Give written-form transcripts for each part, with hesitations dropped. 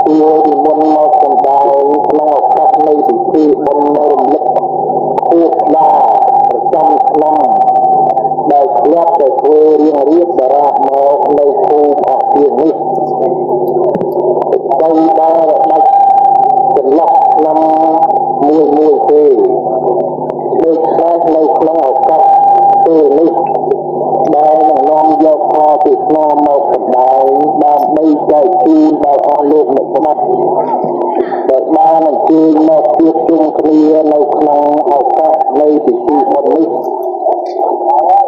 ទទួលនិមន្តមកសម្ដែងក្នុងឱកាសនៃពិធីបុណ្យរំលឹកខួបដាប្រចាំឆ្នាំដែលធ្លាប់តែធ្វើរៀងរៀបដរាបមកនៅភូមិអស់ជាងនេះទៅដល់ដាច់ចន្លោះឆ្នាំមួយមួយទេដូច្នេះនៅក្នុងឱកាសពេលនេះដែលនឹងនាំយកធម៌ទេសនាមកសម្ដែងដើម្បីចែកជូនដល់អស់លោកអ្នកស្ដាប់ដែលបានអញ្ជើញមកជួបជុំគ្នានៅក្នុងឱកាសនៃពិធីបុណ្យនេះ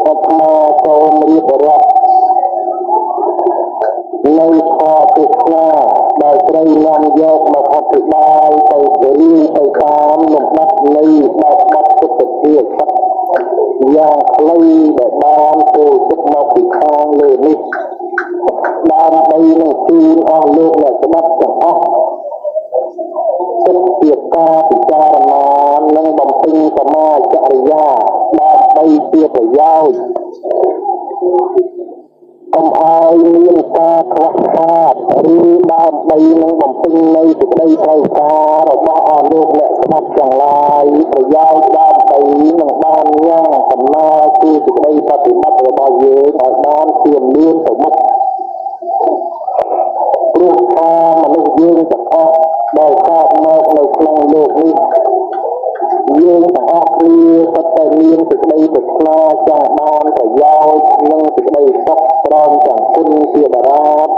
អាត្មាសូមរៀបរាប់នៅធម៌ទេសនាដែលត្រូវនាំយកមកអធិប្បាយទៅរៀងទៅតាមលំដាប់នៃបែបបទពុទ្ធភាសិតយ៉ាងខ្លីដែលបានធ្វើទុកមកពីខាងលើនេះដើម្បីនឹងជូនអស់លោកអ្នកស្ដាប់ទាំងអស់ទុកជាការពិចារណានិងបំពេញសមាចរិយាដើម្បីជាប្រយោជន៍កុំឲ្យមានការខ្វះខាតឬដើម្បីនឹងបំពេញនៅសេចក្តីត្រូវការរបស់អស់លោកអ្នកស្ដាប់ទាំងឡាយប្រយោជន៍ដើម្បីនឹងបានញ៉ាំងដំណើរគឺសេចក្តីប្រតិបត្តិរបស់យើងឲ្យបានជឿនលឿនទៅមុខព្រោះថាមនុស្សយើងទាំងអស់ដែលកើតមកនៅក្នុងលោកនេះយើងទាំងអស់គ្នាសុទ្ធតែមានសេចក្តីប្រាថ្នាចង់បានប្រយោជន៍និងសេចក្តីសុខព្រមទាំងគុណជាតារាប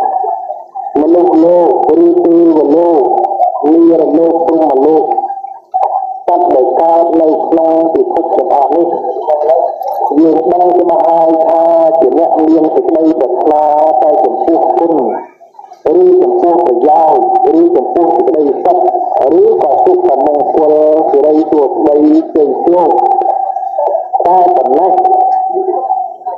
មនុស្សលោកឬទេវលោកនិរលោកព្រហ្មលោកសត្វដែលកើតនៅក្នុងពិភពទាំងអស់នេះយើងដឹងច្បាស់ហើយថាជាអ្នកមានសេចក្តីប្រាថ្នាតែចំពោះគុណឬចំពោះប្រយោជន៍ឬចំពោះសេចក្តីសុខឬក៏សុខមង្គលសិរីសួស្តីជ័យជោគតែប៉ុណ្ណេះ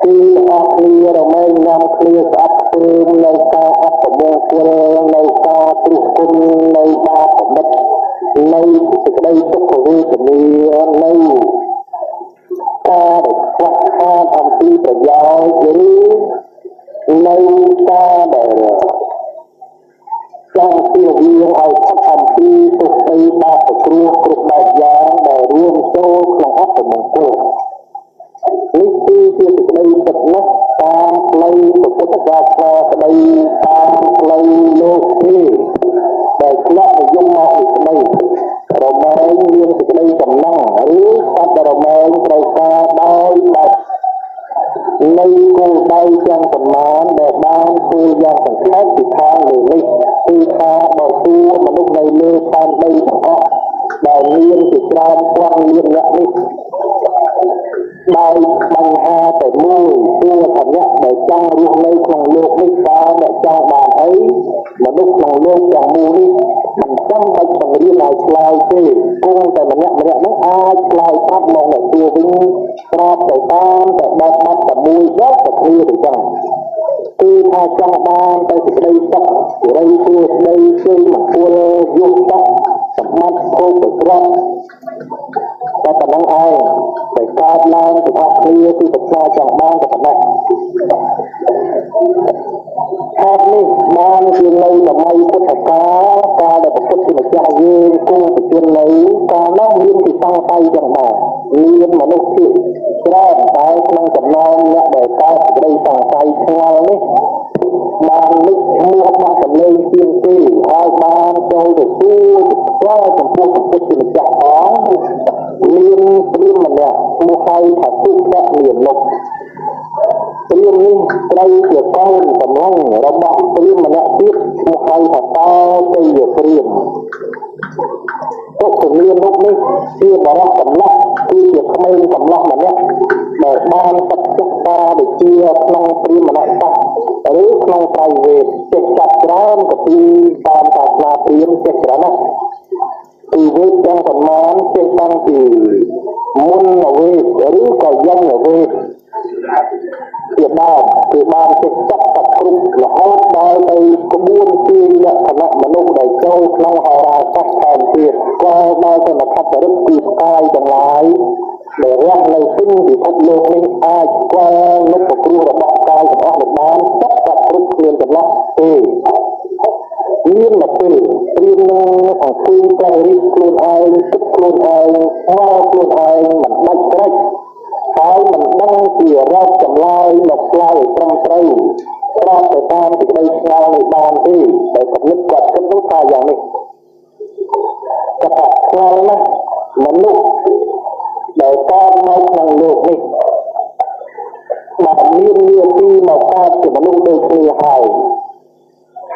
គឺអស់គ្នារមែងនាំគ្នាស្អប់ខ្ពើមនៅការអពមង្គលនៅការគ្រោះគុណនៅបាបមិត្តនៅសេចក្តីទុក្ខវេទនានៅការដែលខ្វះខាតអំពីប្រយោជន៍ឬនៅការដែលចង់ជៀសវាងឲ្យផុតអំពីទុក្ខីបាបគ្រោះគ្រប់បែបយ៉ាងដែលរួមចូលក្នុងអពមង្គលនេះគឺជាសេចក្តីពិតណាស់តាមផ្លូវពុទ្ធសាសនាក្តីតាមផ្លូវលោកទេដែលធ្លាប់និយមមកនេះក្តីរមែងមានសេចក្តីចំណងឬសត្វរមែងត្រូវការដោយបែបនៃគោលដៅទាំងប៉ុន្មានដែលបានធ្វើយ៉ាងសង្ខេបពីខាងលើនេះគឺថាបើសួរមនុស្សនៅលើផែនដីទាំងអស់ដែលមានជាច្រើនពាន់លានអ្នកនេះដោយបញ្ហាតែមួយសួរថាអ្នកដែលចង់រស់នៅក្នុងលោកនេះតើអ្នកចង់បានអីមនុស្សក្នុងលោកទាំងមូលនេះមិនចាំបាច់បង្រៀនឲ្យឆ្លើយទេគង់តែម្នាក់ម្នាក់នោះអាចឆ្លើយប្រាប់មកអ្នកសួរវិញប្រាប់ទៅតាមតែបែបបទតែមួយយកតែគ្នាទៅចឹងគឺថាចង់បានតែសេចក្តីសុខសិរីសួស្តីជ័យមង្គលយុទ្ធសម្បត្តិភោគទ្រព្យតែប៉ុណ្ណឹងឯងតែកើតឡើងទាំងអស់គ្នាគឺប្រាថ្នាចង់បានតែប៉ុណ្ណេះហេតុនេះបានជានៅសម័យពុទ្ធកាលកាលដែលព្រះពុទ្ធជាម្ចាស់យើងគង់ប្រជជននៅកាលនោះមានទីសង្ស័យចឹងដែរមានមនុស្សភាគច្រើនតែក្នុងចំណោមអ្នកដែលកើតសេចក្តីសង្ស័យឆ្ងល់នេះបានលេចឈ្មោះរបស់សម្លេងជាងគេហើយបានចូលទៅសួរឆ្លើយចំពោះព្រះពុទ្ធជាម្ចាស់ផងមានព្រាហ្មណ៍ម្នាក់ឈ្មោះហៅថាសុភមានលុកព្រាហ្មណ៍នេះត្រូវជាកូនកំឡុងរបស់ព្រាហ្មណ៍ម្នាក់ទៀតឈ្មោះហៅថាតោជ័យព្រាហ្មណ៍សុភមានលុកនេះជាបរិសកំឡោះគឺជាក្មេងកំឡោះម្នាក់ដែលបានសិក្សាវិជ្ជាក្នុងព្រាហ្មណ៍សាស្ត្រឬក្នុងត្រៃវេទចេះចាប់ច្រើនកពីតាមសាសនាព្រាហ្មណ៍ចេះច្រើនណាស់ពីវេទទាំងប៉ុន្មានចេះតាំងពីមុនវេទឬក៏យមវេទជាដើមគឺបានចេះចាប់តាគ្រប់រហូតដល់ទៅក្បួនជាលក្ខណៈមនុស្សដែលចូលក្នុងហោរាសាស្ត្រថែមទៀតក៏ដល់ទៅនខត្តឫទ្ធិគឺផ្កាយទាំងឡាយដែលរះនៅពេញពិភពលោកនេះអាចស្គាល់នុបគ្រោះរបស់ផ្កាយទាំងអស់នេះបានចាប់តាគ្រប់គ្មានចន្លោះទេមានមកពេល រៀបខ្លួនឯងគិតខ្លួនឯងស្គាល់ខ្លួនឯងមិនដាច់ស្រេចហើយមិនដឹងជារកចម្លើយមកឆ្លើយឲ្យត្រឹមត្រូវស្របទៅតាមសេចក្តីឆ្ងល់នេះបានទេដែលគំនិតគាត់គិតនោះថាយ៉ាងនេះគាត់ថាឆ្ងល់ណាស់មនុស្សដែលកើតមកក្នុងលោកនេះបើមាននាទីមកកើតជាមនុស្សដូចគ្នាហើយ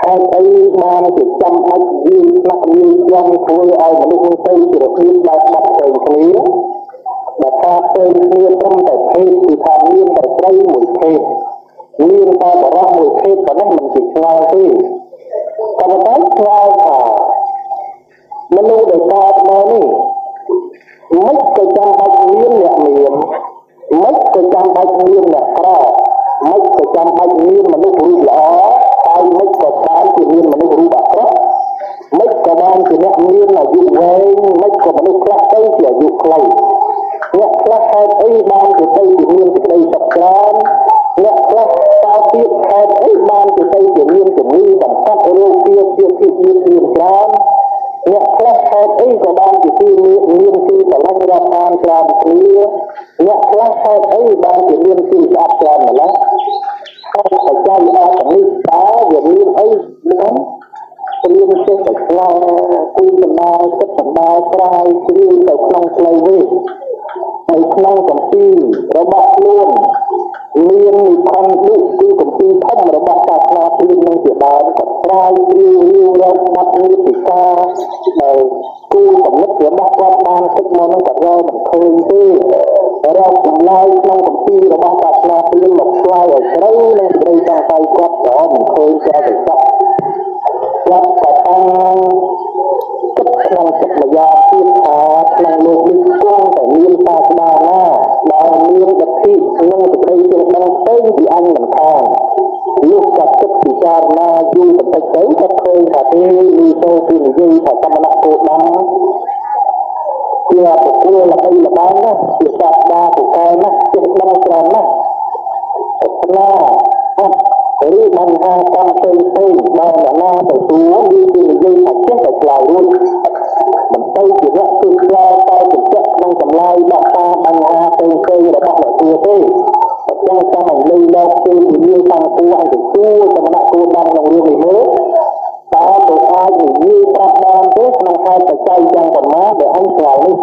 ហេតុអីបានជាចាំបាច់វាយថ្នាក់វាយជាន់ធ្វើឲ្យមនុស្សទៅជារបៀបបែបបាត់ផ្សេងគ្នាបើថាផ្សេងគ្នាត្រឹមតែភេទគឺថាមានតែស្រីមួយភេទមានតែបរិសុទ្ធមួយភេទប៉ុណ្ណេះមិនជាឆ្ងល់ទេក៏ប៉ុន្តែឆ្ងល់ថាមនុស្សដែលកើតមកនេះមិនក៏ចាំបាច់មានអ្នកមានមិនក៏ចាំបាច់មានអ្នកក្រមិនក៏ចាំបាច់មានមនុស្សរូបល្អហើយមិនក៏បានជាមានមនុស្សរូបអាក្រក់មិនក៏បានជាអ្នកមានអាយុវែងមិនក៏មនុស្សខ្លះទៅជាអាយុខ្លីអ្នកខ្លះហេតុអីបានជាទៅជាមានសេចក្តីសុខច្រើនអ្នកខ្លះតើទៀតហេតុអីបានជាទៅជាមានជំងឺបង្កាត់រោគជាជាជាមានច្រើនអ្នកខ្លះហេតុអីក៏បានជាទីមានទីស្រឡាញ់រាប់អានច្រើនគ្នាអ្នកខ្លះហេតុអីបានជាមានទីស្អាតច្រើនម្ល៉េះហើយបច្ច័យអស់ទាំងនេះតើវាមានអីនឹងព្រៀងចេះតែឆ្ងល់គួយបណ្ដាចិត្តបណ្ដាស្រាយជ្រាវទៅក្នុងផ្លូវវេទនៅក្នុងកម្ពីរបស់ខ្លួនមាននិខណ្ឌគឺកម្ពីធំរបស់សាសនាព្រាហ្មណ៍នឹងជាដើមក៏ស្រាយជ្រាវរាវរកបាត់និតិកាដែលគូកំណត់របស់គាត់បានគិតមកនឹងក៏រកមិនឃើញទេរកចម្លើយក្នុងកម្ពីរបស់សាសនាព្រាហ្មណ៍មកឆ្លើយឲ្យត្រូវនឹងសេចក្តីសង្ស័យគាត់ក៏មិនឃើញចូលទៅសោះគាត់ក៏តាំងគិតក្នុងចិត្តម្យ៉ាងទៀតថាក្នុងលោកនេះគង់តែមានសាស្តាណាដែលមានដិទ្ធិនិងសេចក្តីចេះដឹងផ្សេងពីអញមិនខានលោកក៏គិតពិចារណាយូរបន្តិចទៅក៏ឃើញថាទេលឺសូរគេនិយាយថាសមណៈគោតមជាបុគ្គលល្បីល្បាញណាស់ជាសាស្តាពូកែណាស់ចេះដឹងច្រើនណាស់ប្រាថ្នាអត់ឬបញ្ហាកម្មផ្សេងផ្សេងដែលអ្នកណាទៅសួរឬគេនិយាយថាចេះតែឆ្លើយរួចមិនទៅជាអ្នកគឺឆ្លើយតែជំពាក់ក្នុងចម្លើយដោះតាមបញ្ហាផ្សេងផ្សេងរបស់អ្នកសួរទេអញ្ចឹងចាំឲ្យលុយលោកពេលវេលាតាំងគួរឲ្យទៅសួរសមណៈគោតមក្នុងរឿងនេះមើលតើទៅអាចនិយាយប្រាប់បានទេក្នុងហេតុបច្ច័យយ៉ាងប៉ុន្មានដែលអញឆ្លើយនេះ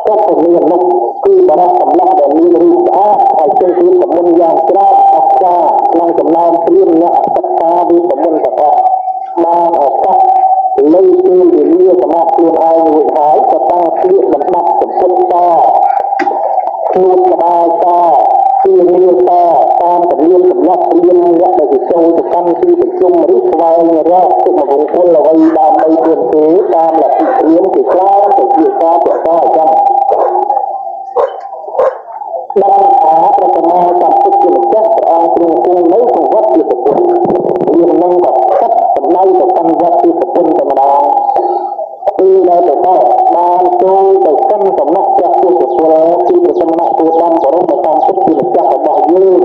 ក៏មាននោះគឺបរិសុទ្ធសម្លាស់ដែលមានរូបស្អាតហើយចេះរៀបមន្តយ៉ាងច្រើនអស្ចារ្យក្នុងចំណោមព្រាហ្មណ៍អ្នកសិក្សាវិទ្យាមន្តទាំងអស់បានឱកាសលើពេលវេលាសម្រាប់ខ្លួនឯងរួចហើយក៏តាំងស្លៀកបណ្ដាប់សម្ពុតតខ្លួនក្បាលតជាលាតតាមទំនៀមទម្លាប់ព្រាហ្មណ៍អ្នកដែលចូលទៅកាន់ទីប្រជុំឬស្វែងរកសុខមង្គលអ្វីដើម្បីខ្លួនគេតាមលទ្ធិព្រាហ្មណ៍គេច្រើនទៅជាការប្រកបអញ្ចឹងដឹងថាព្រះសម្មាសម្ពុទ្ធជាម្ចាស់ព្រះអង្គទ្រង់គង់នៅក្នុងវត្តជាប្រពន្ធវានឹងក៏កាត់សម្ដៅទៅកាន់វត្តជាប្រពន្ធតែម្ដងពេលដែលទៅដល់បានចូលទៅកាន់សំណាក់ព្រះពុទ្ធពលគឺព្រះសមណៈគោតមបរមសម្ពុទ្ធជាម្ចាស់របស់យើង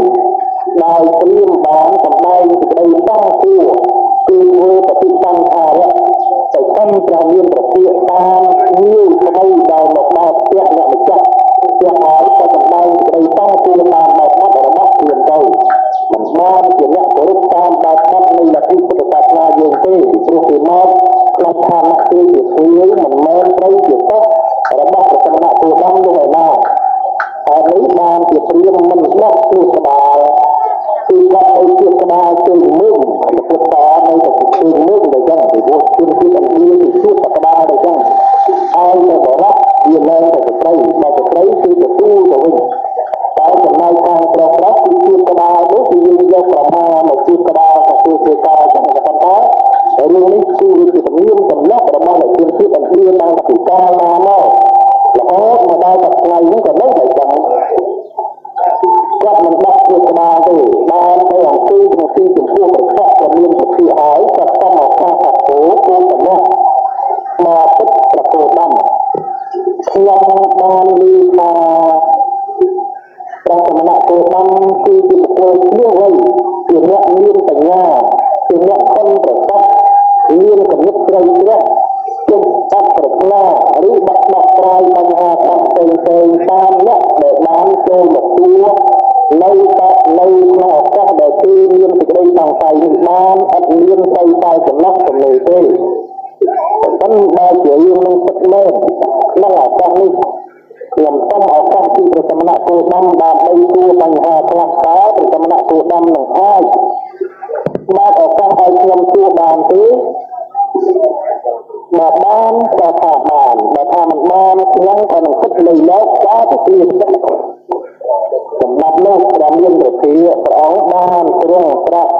ដោយព្រាហ្មណ៍បានសម្ដែងសេចក្តីសំគួរគឺធ្វើបតិសន្ធារៈទៅកាន់ព្រះមានព្រះភិក្ខតាមភ្ញៀវថ្មីដែលមកដល់ផ្ទះអ្នកម្ចាស់ផ្ទះហើយក៏សម្ដែងសេចក្តីសំគួរតាមបែបបទរបស់ព្រាហ្មណ៍ទៅមិនបានជាអ្នកគោរពតាមបែបបទនៃលទ្ធិពុទ្ធសាសនាយើងទេពីព្រោះគេមកក្នុងឋានៈគឺជាព្រាហ្មណ៍មិនមែនត្រូវជាសិស្សរបស់ព្រះសមណៈគោតមនោះឯណាហើយនេះបានជាព្រាហ្មណ៍មិនដោះឈ្មោះក្បាលគឺគាត់ឲ្យជាក្បាលជើងមុំពុទ្ធតានៅតែជើងមុំតែចឹងពីព្រោះជនជាតិឥណ្ឌាគេជួបតែក្បាលតែចឹងហើយទៅបរោះវាលែងតែស្ត្រីបើស្ត្រីគឺទទួលទៅវិញតែចំណែកខាងប្រុសប្រុសគឺជួបក្បាលនោះគឺយើងយកប្រមាមកជួបក្បាលទៅធ្វើជាការចឹងក៏ប៉ុន្តែរឿងនេះគឺវាជាទំនៀមទម្លាប់របស់អ្នកជនជាតិឥណ្ឌាតាំងពីកាលណាមករហូតមកដល់ថ្ងៃនេះក៏នៅតែចឹងគាត់មិនដោះជាក្បាលទេបានទៅអង្គុយក្នុងទីចំពោះប្រភពក៏មានពធិហើយគាត់សុំឱកាសថាគោគោតំណោះមកពិតប្រកោដំខ្ញុំបានឮថាព្រះសមណៈគោតមគឺជាបុគ្គលឈ្លោះវៃជាអ្នកមានបញ្ញាជាអ្នកខំប្រសពមានគំ ងឹតជ្រៅជ្រះចេះអត់ប្រាថ្នាឬបាក់ដោះស្រាយបញ្ហាខ្លះផ្សេងផ្សេងតាមអ្នកដែលបានចូលមកសួរនៅតែនៅក្នុងឱកាសដែលគេមានសេចក្តីសង្ស័យនេះបានអត់មានស្អីតែចំណោះចំណេទេប៉ុន្តែបើជារឿងនឹងពិតមែនក្នុងឱកាសនេះខ្ញុំសូមឱកាសពីព្រះសមណគោតមដើម្បីសួរបញ្ហាខ្លះតើព្រះសមណគោតមនឹងអាចបើកឱកាសឲ្យខ្ញុំសួរបានទេបើបានក៏ថាបានបើថាមិនបានខ្ញុំក៏នឹងគិតលៃលោកតទៅទៀតសម្រាប់លោកព្រះមានព្រះភិព្រះអង្គបានទ្រង់ត្រាស់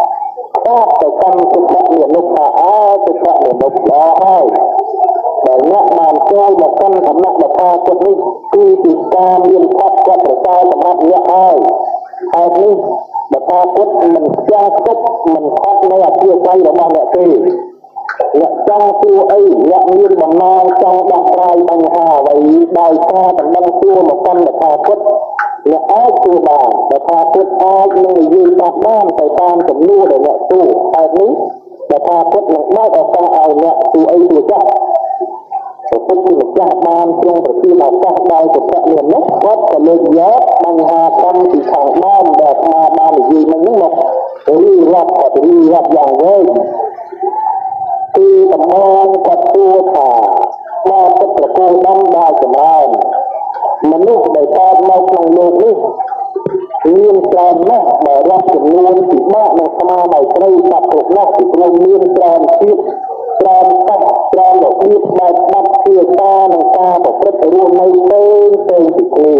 តបទៅកាន់ទុក្ខនិនុថាអើទុក្ខនិនុល្អហើយដែលអ្នកបានចូលមកកាន់សំណាក់តថាគតនេះគឺជាការមានភ័ព្វគាត់ប្រសើរសម្រាប់អ្នកហើយហើយនេះតថាគតមិនខ្ចាំងខ្ទប់មិនខត់នៅអធិស្ឋានរបស់អ្នកទេអ្នកចង់សួរអីអ្នកមានបំណងចង់ដោះស្រាយបញ្ហាអ្វីដោយការបណ្ដឹងសួរមកកាន់តថាគតអ្នកអាចសួរបានតថាគតអាចនឹងនិយាយប្រាប់បានទៅតាមចំនួនដែលអ្នកសួរហើយនេះតថាគតនឹងបើកឱកាសឲ្យអ្នកសួរអីសួរចាស់ព្រះពុទ្ធជាម្ចាស់បានទ្រង់ប្រទានឱកាសដល់ទុក្ខមាននោះគាត់ក៏លើកយកបញ្ហាកម្មពីខាងដើមដែលអាត្មាបាននិយាយមិញហ្នឹងមករៀបរាប់គាត់រៀបរាប់យ៉ាងវែងគឺតំងគាត់សួរថាមកទឹកប្រគល់ដំដល់ចម្រើនមនុស្សដែលកើតមកក្នុងលោកនេះមានច្រើនណាស់បើរាប់ចំនួនពិបាកនឹងស្មានឲ្យត្រូវសត្វគ្រប់ណាស់ពីព្រោះមានច្រើនជាតិច្រើនសាសច្រើនរបៀបបែបបាត់ភាសានិងការប្រព្រឹត្តរស់នៅផ្សេងផ្សេងពីគ្នា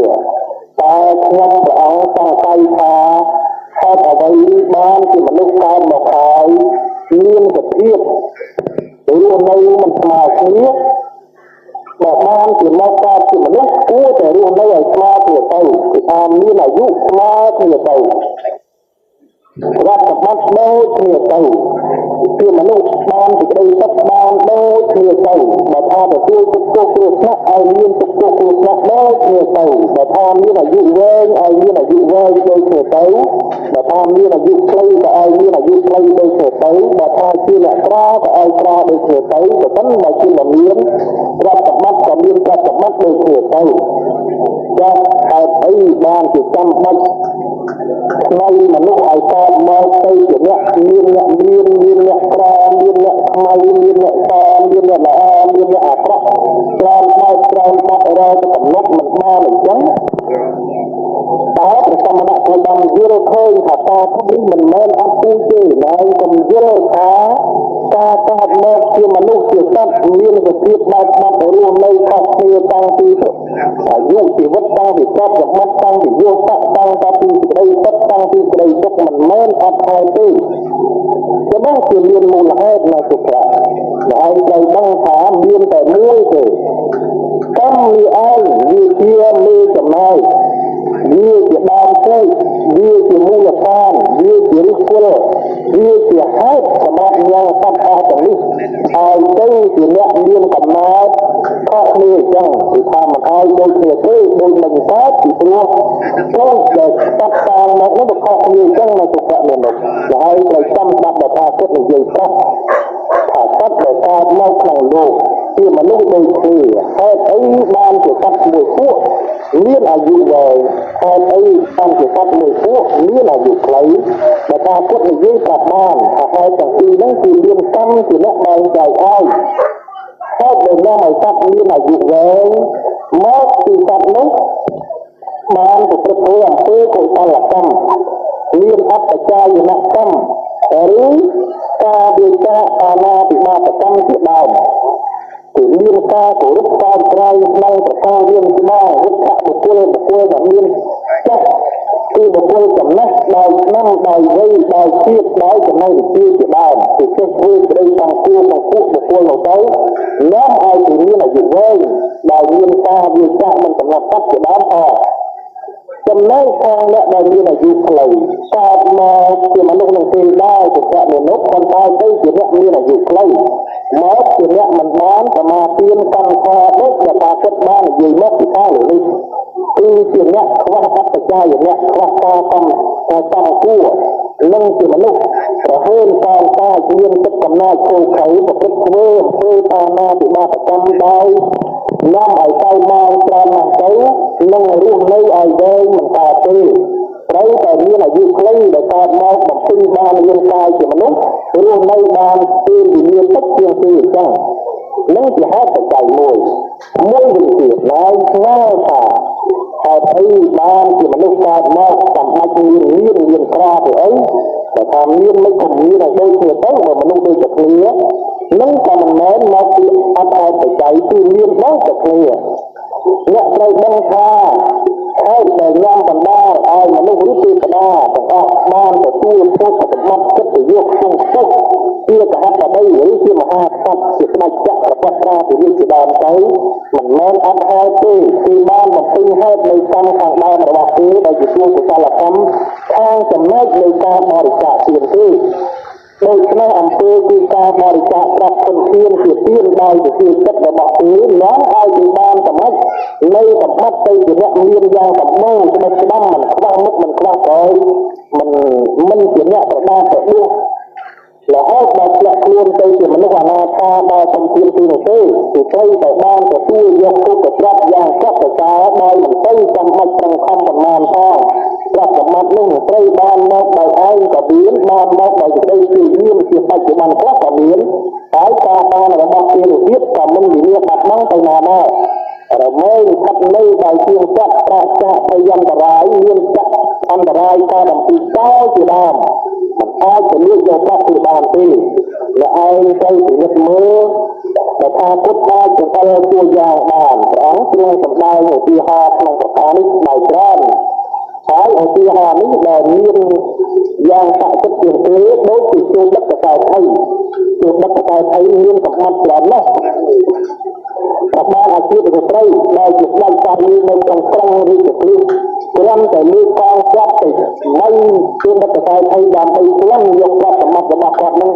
តែខ្ញុំព្រះអង្គសង្ស័យថាហេតុអ្វីបានជាមនុស្សកើតមកហើយមានសភាពរស់នៅមិនស្មើគ្នាបើបានជាមកកើតជាមនុស្សគួរតែរស់នៅឲ្យស្មើគ្នាទៅគឺថាមានអាយុស្មើគ្នាទៅរដ្ឋបတ်ដូចគ្នាទៅជាមនុស្សបានសេចក្តីសុខបានដូចគ្នាទៅបើថាទទួលទុក្ខទោសគ្រោះថ្នាក់ឲ្យមានទុក្ខទោសគ្រោះថ្នាក់ដូចគ្នាទៅបើថាមានអាយុវែងឲ្យមានអាយុវែងដូចគ្នាទៅបើថាមានអាយុខ្លីក៏ឲ្យមានអាយុខ្លីដូចគ្នាទៅបើថាជាអ្នកក្រក៏ឲ្យក្រដូចគ្នាទៅបើមិនបើជាអ្នកមានរដ្ឋបတ်ក៏មានរដ្ឋបတ်ដូចគ្នាទៅចាស់ហេតុអីបានជាចាំបាច់ថ្ងៃមនុស្សឲ្យកើតមកទៅជាអ្នកមានអ្នកមានមានអ្នកក្រមានអ្នកខ្មៅមានអ្នកសមានអ្នកល្អមានអ្នកអាក្រក់ច្រើនបែបច្រើនបាត់រកទៅកំណត់មិនបានអញ្ចឹងតើព្រះសមណគោតមយល់ឃើញថាការនេះមិនមែនអត់ពូជទេហើយកុំយល់ថាការកើតមកជាមនុស្សជាសត្វមានសភាពបែបបាត់រស់នៅខុសគ្នាតាំងពីអាយុជីវិតតាំងពីទ្រព្យសម្បត្តិតាំងពីយោបៈតាំងតែពីសេចក្តីសុខតាំងពីសេចក្តីទុក្ខមិនមែនអត់ហើយទេច្បាស់ជាមានមូលហេតុនៅសុភៈហើយត្រូវដឹងថាមានតែមួយទេកម្មនេះឯងវាជាមេចំណែកវាជាដើមព្រៃវាជាមូលដ្ឋានវាជាឫសគល់វាជាហេតុសម្រាប់ញ៉ាំងសត្វអស់ទាំងនេះឲ្យទៅជាអ្នកមានកំណើតខុសគ្នាអញ្ចឹងគឺថាមិនឲ្យដូចគ្នាទេដូចមិនកើតពីព្រោះចូលដែលសត្វតាងមកនោះវាខុសគ្នាអញ្ចឹងនៅទុក្ខមាននោះហើយត្រូវចាំស្ដាប់ដល់ថាគិតនិយាយប្រាប់ថាសត្វដែលកើតមកក្នុងលោកជាមនុស្សដូចគ្នាហេតុអីបានជាសត្វមួយពួកមានអាយុវែងហេតុអីបានជាសត្វមួយពួកមានអាយុខ្លីបើថាពុទ្ធនិយាយប្រាប់បានថាហេតុទាំងពីរហ្នឹងគឺមានកម្មជាអ្នកបែងចែកឲ្យហេតុដែលនាំឲ្យសត្វមានអាយុវែងមកពីសត្វនោះបានប្រព្រឹត្តធ្វើអំពើកុសលកម្មមានអបច្ច័យនកម្មឬការវិចារអាណាពិបាតកម្មជាដើមគឺមានការគោរពការក្រៃក្នុងប្រការរៀនស្ដារវត្ថុបុគ្គលបុគ្គលដែលមានចាស់គឺបុគ្គលចំណេះដោយឆ្នាំដោយវ័យដោយជាតិដោយចំណេះវិជ្ជាជាដើមគឺចេះធ្វើក្តីសង្គ្រោះក្នុងពួកបុគ្គលនោះទៅនាំឲ្យគេមានអាយុវែងដោយមានការវិចារមិនកំណត់សត្វជាដើមអចំណែកខាងអ្នកដែលមានអាយុខ្លីកើតមកជាមនុស្សនឹងទេដែរជាអ្នកមនុស្សប៉ុន្តែទៅជាអ្នកមានអាយុខ្លីមកជាអ្នកមិនបានសមាទានកម្មផលដូចដែលតាគិតបាននិយាយមកពីខាងលើនេះគឺជាអ្នក នៈខ្វះអបច្ច័យនៈខ្វះការកំសំគួរនិងជាមនុស្សប្រហែលកាលកាយមានទឹកកំណាចគោខៅប្រព្រឹត្តធ្វើអំពើបាណាពិបាកកម្មដោយនាំឲ្យកៅមកច្រើនណាស់ទៅនឹងរស់នៅឲ្យវែងមិនកើតទេត្រូវតែមានអាយុខ្លីដែលកើតមកបំពេញបានរាងកាយជាមនុស្សរស់នៅបានពេលវិញ្ញាណតិចជាងគេអញ្ចឹងនឹងជាហេតុបច្ច័យមួយមួយវិញទៀតឡើយឆ្ងល់ថាហេតុអីបានជាមនុស្សកើតមកចាំបាច់មានមានមានក្រទៅអីតែថាមានមិនក៏មានឲ្យដូចគ្នាទៅបើមនុស្សដូចតែគ្នានឹងក៏មិនមែនមកពីអត់ហេតុបច្ច័យគឺមានដូចតែគ្នាអ្នកត្រូវដឹងថាហេតុដែលញ៉ាំបណ្ដាលឲ្យមនុស្សឬទេវតាទាំងអស់បានទទួលភោគសម្បត្តិកិត្តិយសខ្ពង់ខ្ពស់ជាកហបតីឬជាមហាក្សត្រជាស្ដេចចក្រពត្រាភិរាជជាដើមទៅមិនមែនអត់ហេតុទេគឺបានបំពេញហេតុនៃកម្មខាងដើមរបស់គេដែលជាជួកុសលកម្មខាងចំណែកនៃការបរិច្ចាគទានទេដូច្នេះអំពើគឺការបរិច្ចាគទ្រព្យធនធានជាទានដោយវិជាចិត្តរបស់គេនាំឲ្យគេបានសម្រេចនៃសម្បត្តិទៅជាអ្នកមានយ៉ាងសម្បូរស្ដេចស្ដាំមិនខ្វះមុខមិនខ្វះក្រោយមិនមិនជាអ្នកប្រដាប់ប្រដួសរហូតដល់ធ្លាក់ខ្លួនទៅជាមនុស្សអនាថាដល់សំភារទីនោះទេគឺត្រូវតែបានទទួលយកគុណទ្រព្យយ៉ាងកក់ប្រសើរដោយមិនទៅចាំបាច់ប្រឹងខំប្រមាណផងទ្រព្យសម្បត្តិនោះត្រូវបានមកដោយឯងក៏មានបានមកដោយសេចក្តីព្យាយាមជាបច្ចុប្បន្នខ្លះក៏មានហើយការបានរបស់គេនោះទៀតក៏មិនវិនិច្ឆ័យបាត់បង់ទៅណាដែររមែងស្ថិតនៅដោយជាងចាត់ប្រាសចាកភយន្តរាយមានចាក់អន្តរាយកើតអំពីកោជាដើមមិនអាចទៅលួចយកប្រាក់ពីបានទេអ្នកឯងត្រូវពិនិត្យមើលដែលថាពុទ្ធអាចចង្អុលតួយ៉ាងបានព្រះអង្គទ្រង់សម្ដែងឧទាហរណ៍ក្នុងប្រការនេះដោយច្រើនហើយឧទាហរណ៍នេះដែលមានយ៉ាងស័ក្តិសិទ្ធិជាងគេដូចជាជួបដឹកកសែថៃជួបដឹកកសែថៃមានសម្បត្តិច្រើនណាស់ប្របានអាជីពស្ត្រីដែលជាស្ដេចសាមីនៅក្នុងក្រុងរាជគិគ្រាន់តែលើកកងចាប់ទៅមិនជួបដឹកកសែថៃដើម្បីប្លន់យកទ្រព្យសម្បត្តិរបស់គាត់នឹង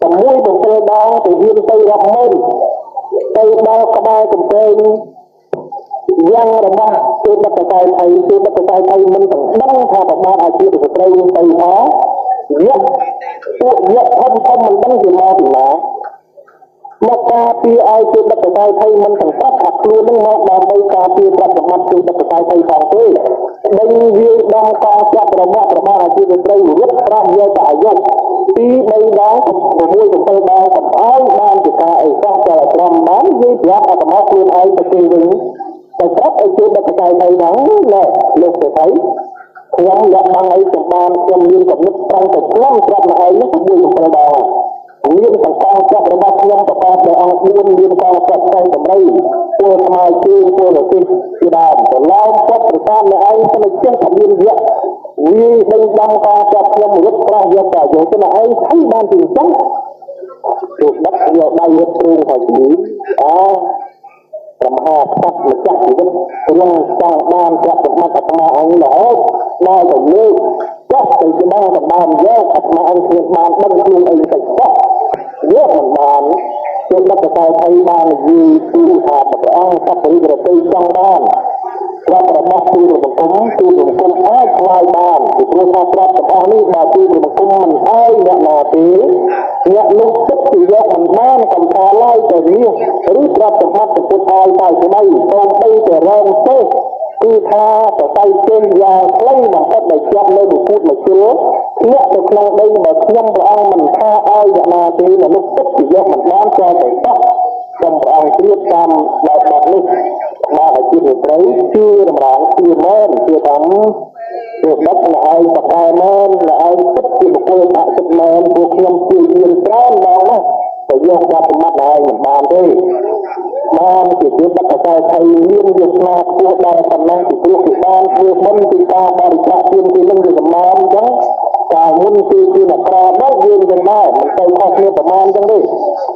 6 7ដងទៅហ៊ានទៅរាប់ម៉ឺនទៅដល់ក្បែរកំពែងយ៉ាងរបស់ទូតដឹកកសែថៃទូតដឹកកសែថៃមិនទាំងដឹងថាប្របានអាជីពស្ត្រីទៅមកយៈពួកយៈធំធំមិនដឹងជាមកពីណាមកការពារឲ្យទូតដឹកកសែថៃមិនទាំងប្រាប់ថាខ្លួននឹងមកដើម្បីការពារទ្រព្យសម្បត្តិទូតដឹកកសែថៃផងទេដេញវាយដំកងចាប់របស់ប្របានអាជីពស្ត្រីរត់ប្រាស់យកតែអាយុ2 3ដង6 7ដងកុំឲ្យបានជាការអីសោះតែត្រឹមបាននិយាយប្រាប់អាត្មាខ្លួនឯងទៅគេវិញតែប្រាប់ឲ្យជួយដឹកកសែថៃហ្នឹងណែលោកសេដ្ឋីខ្ញុំលាក់បាំងអីខ្ញុំបានខ្ញុំមានកំណត់ត្រង់ទៅប្លន់ប្រាប់មកឯងនេះ6 7ដងមានសង្កងចាប់របស់ខ្ញុំប្រកបដោយអង្គ4មានកងចាប់ផ្សែងតម្រៃពលស្មើជើងពលរទេសជាដើមប្រឡោមពុតប្រសាទនៅឯងទៅចេះតែមានវគ្គវាដេញដំកងចាប់ខ្ញុំរត់ប្រាស់យកតែយកទៅឯងថៃបានទីចឹងទូដឹកយកដៃរត់ទ្រូងទៅជីអើប្រមហាក្សត្រម្ចាស់ជីវិតទ្រង់ចង់បានទ្រព្យសម្បត្តិអាត្មាអញរហូតដល់ទៅលើកចុះទៅច្បាស់ដណ្ដើមយកអាត្មាអញគ្មានបានដឹងខ្លួនអីតិចសោះយកមិនបានជួបដឹកកសែថៃបាននិយាយទូថាព្រះអង្គសពរិទ្ធរតីចង់បានទ្រព្យរបស់ទូលបង្គំទូលបង្គំអាចថ្វាយបានពីព្រោះថាទ្រព្យទាំងអស់នេះបើទូលបង្គំមិនឲ្យអ្នកណាទេអ្នកនោះទឹកជាយកមិនបានកំថាឡើយទៅនេះឬទ្រព្យសម្បត្តិពុទ្ធឲ្យតែស្ដីសូម្បីតែរងទេគឺថាសរសៃជើងយ៉ាងខ្លីបំផុតដែលជាប់នៅមួយគូតមួយជលធ្លាក់ទៅក្នុងដីបើខ្ញុំព្រះអង្គមិនថាឲ្យអ្នកណាទេមនុស្សទឹកជាយកមិនបានចោលទៅសោះសូមព្រះអង្គជ្រាបតាមបែបបទនេះមកឲ្យជាត្រីជឿតម្រាងជឿមែនជឿថាជឿដឹកនៅឯងបកែមែននៅឯងពិតជាបុគ្គលអសិទ្ធមែនពួកខ្ញុំជឿយានច្រើនដងណាស់តែយកទ្រព្យសម្បត្តិឯងមិនបានទេបានជាជាដឹកកសែថៃមានវាសនាខ្ពស់ដល់ប៉ុណ្ណេះពីព្រោះគេបានធ្វើមុនពីការបរិច្ចាគទានពីនឹងវាសម្បានអញ្ចឹងកាលមុនគេជាអ្នកក្រដល់យើងចឹងដែរមិនទៅខុសគ្នាប្រមាណចឹងទេ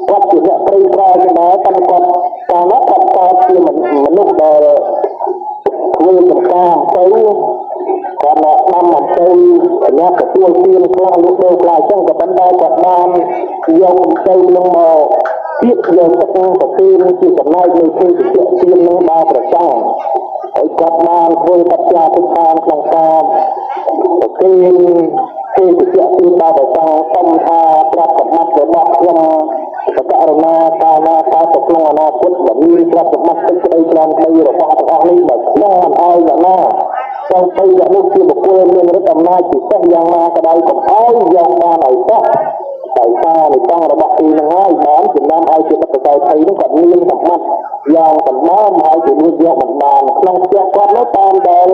គាត់ជាអ្នកក្រីក្រចឹងដែរតែគាត់កាលនោះគាត់កើតជាមនុស្សដែលធ្វើចំការទៅគាត់ដាំអំពៅអ្នកទទួលទានខ្លះលក់ដូរខ្លះអញ្ចឹងក៏ប៉ុន្តែគាត់បានយកអំពៅនឹងមកទៀតយកទឹកប្រគេនជាចំណែកនៃភេសជ្ជៈទាននឹងដល់ព្រះសង្ឃហើយគាត់បានធ្វើបច្ចៈ រាភិដ្ឋានក្នុងការប្រគេនភេសជ្ជៈទីបាបសង្ឃសុំថាប្រាប់សម្បត្តិរបស់ខ្ញុំបកករណាកាលណាកើតទៅក្នុងអនាគតដែលមានទ្រព្យសម្បត្តិតិចក្តីច្រើនក្តីរបស់ទាំងអស់នេះបើខ្ញុំមិនអោយយ៉ាងណាសូមបីយ៉ាងនោះជាបុគ្គលមានឫទ្ធិអំណាចពិសេសយ៉ាងណាក៏ដោយកុំអោយយកបានឲ្យសោះដោយសារនិសង្ឃរបស់ទីនឹងហើយបានចំណំឲ្យជាបទសោថៃនោះគាត់មានសម្បត្តិយ៉ាងសម្បើមហើយជាលួចយកមិនបានក្នុងផ្ទះគាត់នោះតាមដែល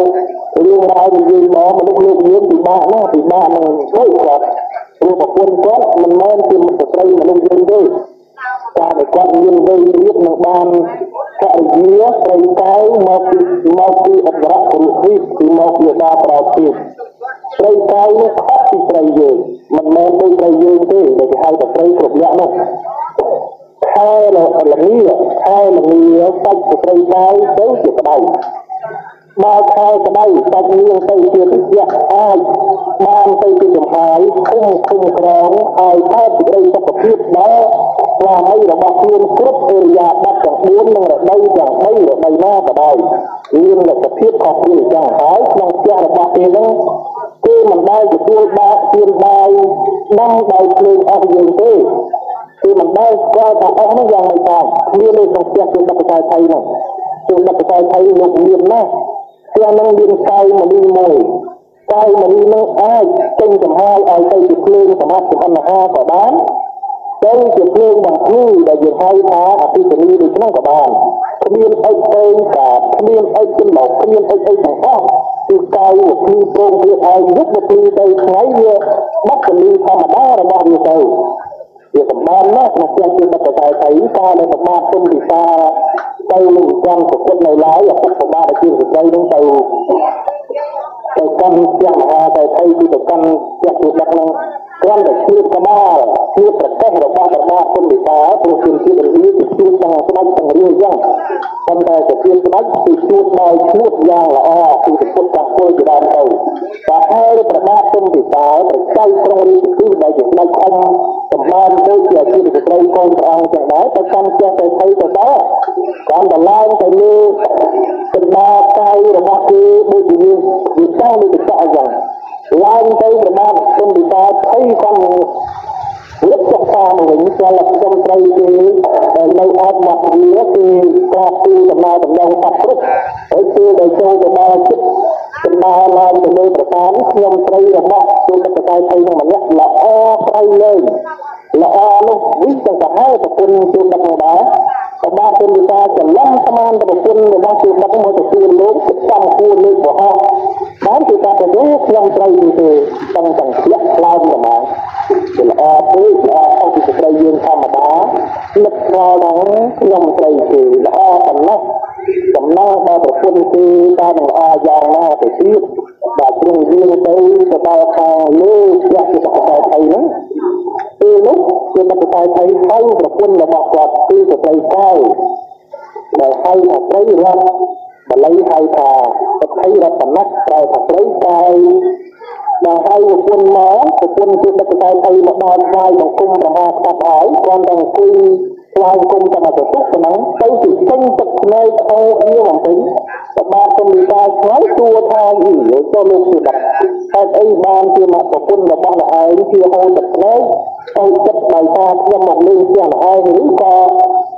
រឿងរ៉ាវនិយាយមកមនុស្សលោកយើងពិបាកណាស់ពិបាកនឹងដូចគាត់ព្រោះប្រពន្ធគាត់មិនមែនជាស្ត្រីមនុស្សយើងទេការដែលគាត់មានវ័យរៀបនឹងបានភរិយាស្រីកែវមកពីអន្តរពុរុសទ្វីបគឺមកពីដាប្រោទ្វីបស្រីកែវនោះខុសពីស្រីយើងមិនមែនដូចស្រីយើងទេដែលគេហៅថាស្រីគ្រប់លក្ខនោះខែល្ងាខែល្ងាសាច់ស្រីកែវទៅជាក្តៅបើខែក្តៅសាច់នាងទៅជាត្រជាក់អាចបានទៅជាចំហាយឃុំឃុំក្រងឲ្យកើតសេចក្តីសុខភាពដល់ស្វាមីរបស់ខ្លួនគ្រប់អរិយាប័ត្រទាំង4និងរដូវទាំង3រដូវណាក៏ដោយមានលទ្ធភាពខុសគ្នាចឹងហើយក្នុងផ្ទះរបស់គេហ្នឹងគេមិនដែលទទួលបាក់ទៀនបាយដាំដោយភ្លើងអស់យើងទេគឺមិនដែលស្គាល់ថាអស់នោះយ៉ាងម៉េចផងគ្មានទេក្នុងផ្ទះជនបកថៃហ្នឹងជនបកថៃលោកមានណាស់ផ្ទះហ្នឹងមានកៅមនីមួយកៅមនីនឹងអាចចេញចំហាយឲ្យទៅជាភ្លើងសម្រាប់ចម្អិនអាហារក៏បានទៅជាភ្លើងបំភ្លឺដែលយើងហៅថាអភិសេនីដូចនោះក៏បានគ្មានអិចពេងកាគ្មានអិចចំណុកគ្មានអិចអីទាំងអស់គឺកៅភ្លឺប្រងវាឲ្យយប់ភ្លឺទៅថ្ងៃវាបាត់ពលឺធម្មតារបស់វាទៅវាសម្បានណាស់ក្នុងផ្ទះជាបទស័យថៃការដែលប្រមាថទុំពិសាទៅលោកច័ន្ទប្រគុតនៅឡើយឪពុកប្របាទជាស្ត្រីនឹងទៅទៅកាន់ផ្ទះមហាសែថីគឺទៅកាន់ផ្ទះទូដឹកនឹងគ្រាន់តែឈ្លៀបក្បាលឈ្លៀបប្រទេសរបស់ប្របាទទុំពិសាព្រោះជាជាតិឥណ្ឌាគឺជួតទាំងស្ដេចទាំងរាជចឹងប៉ុន្តែជាស្ដេចគឺជួតដោយឈ្លៀបយ៉ាងល្អគឺពុទ្ធទាំងពលជាដើមទៅតែហើយប្របាទទុំពិសាប្រចៅក្រុងរាជគឺដែលជាស្ដេចខំសម្បានដូចជាអាជីពស្ត្រីកូនព្រះអង្គចឹងដែរទៅកាន់ផ្ទះទៅថៃទៅដល់គ្រាន់តែឡើងទៅលើកណ្ដាលកៅរបស់គេដូចជាវាចង់ដូចកញ្ចក់អញ្ចឹងឡើងទៅប្រមាណទុំពិសាថៃគាត់លឹកចុះតាមវិញស្គាល់ខ្ញុំត្រីគេដែលនៅអត់មកវាគឺក្រាបទូដំណើរតំណងបាត់គ្រប់ហើយពេលដែលចូលទៅដល់ចិត្តកណ្ដាលឡើងទៅលើប្រសាទខ្ញុំត្រីរបស់ទូតកសែថៃនឹងម្នាក់ល្អប្រៃលើល្អនោះវិទៅសាហាវប្រពន្ធទូដឹកមកដែរក៏បាទទុនវិសាច្រឡំស្មានទៅប្រពន្ធរបស់ទូដឹកមកទទួលលោកសំគួរលើកបោះបានគឺថាទៅខ្ញុំត្រីទេតាំងទាំងធ្លាក់ខ្លោមហ្មងវាល្អពេកល្អខុសពីស្ត្រីយើងធម្មតានឹកស្គាល់ដល់ខ្ញុំត្រីទេល្អប៉ុណ្ណោះចំណងដល់ប្រពន្ធគេតើនឹងល្អយ៉ាងណាទៅទៀតបាទទ្រង់យាងទៅទៅដល់ខាងលើផ្ទះជាបកសែថៃហ្នឹងពេលនោះជាបកសែថៃហៅប្រពន្ធរបស់គាត់គឺស្ត្រីកៅដែលហៅថាស្រីរតបាលីហៅថាស្ត្រីរតនៈប្រែថាស្រីកៅដល់ហៅប្រពន្ធមកប្រពន្ធជាបកសែថៃមកដល់ថ្វាយបង្គំប្រមាស្តាប់ហើយគ្រាន់តែអង្គុយថ្វាយបង្គំតែមកទៅប៉ុណ្ណឹងទៅជាចេញទឹកភ្នែកអូអៀបំពេញបាទគុំវិសាឆ្លើយសួរថាអីទៅលោកគឺដឹកហេតុអីបានជាមកប្រពន្ធរបស់អ្នកឯងជាហូរទឹកភ្នែកទៅចិត្តដោយសារខ្ញុំមកលេងផ្ទះអ្នកឯងឬក៏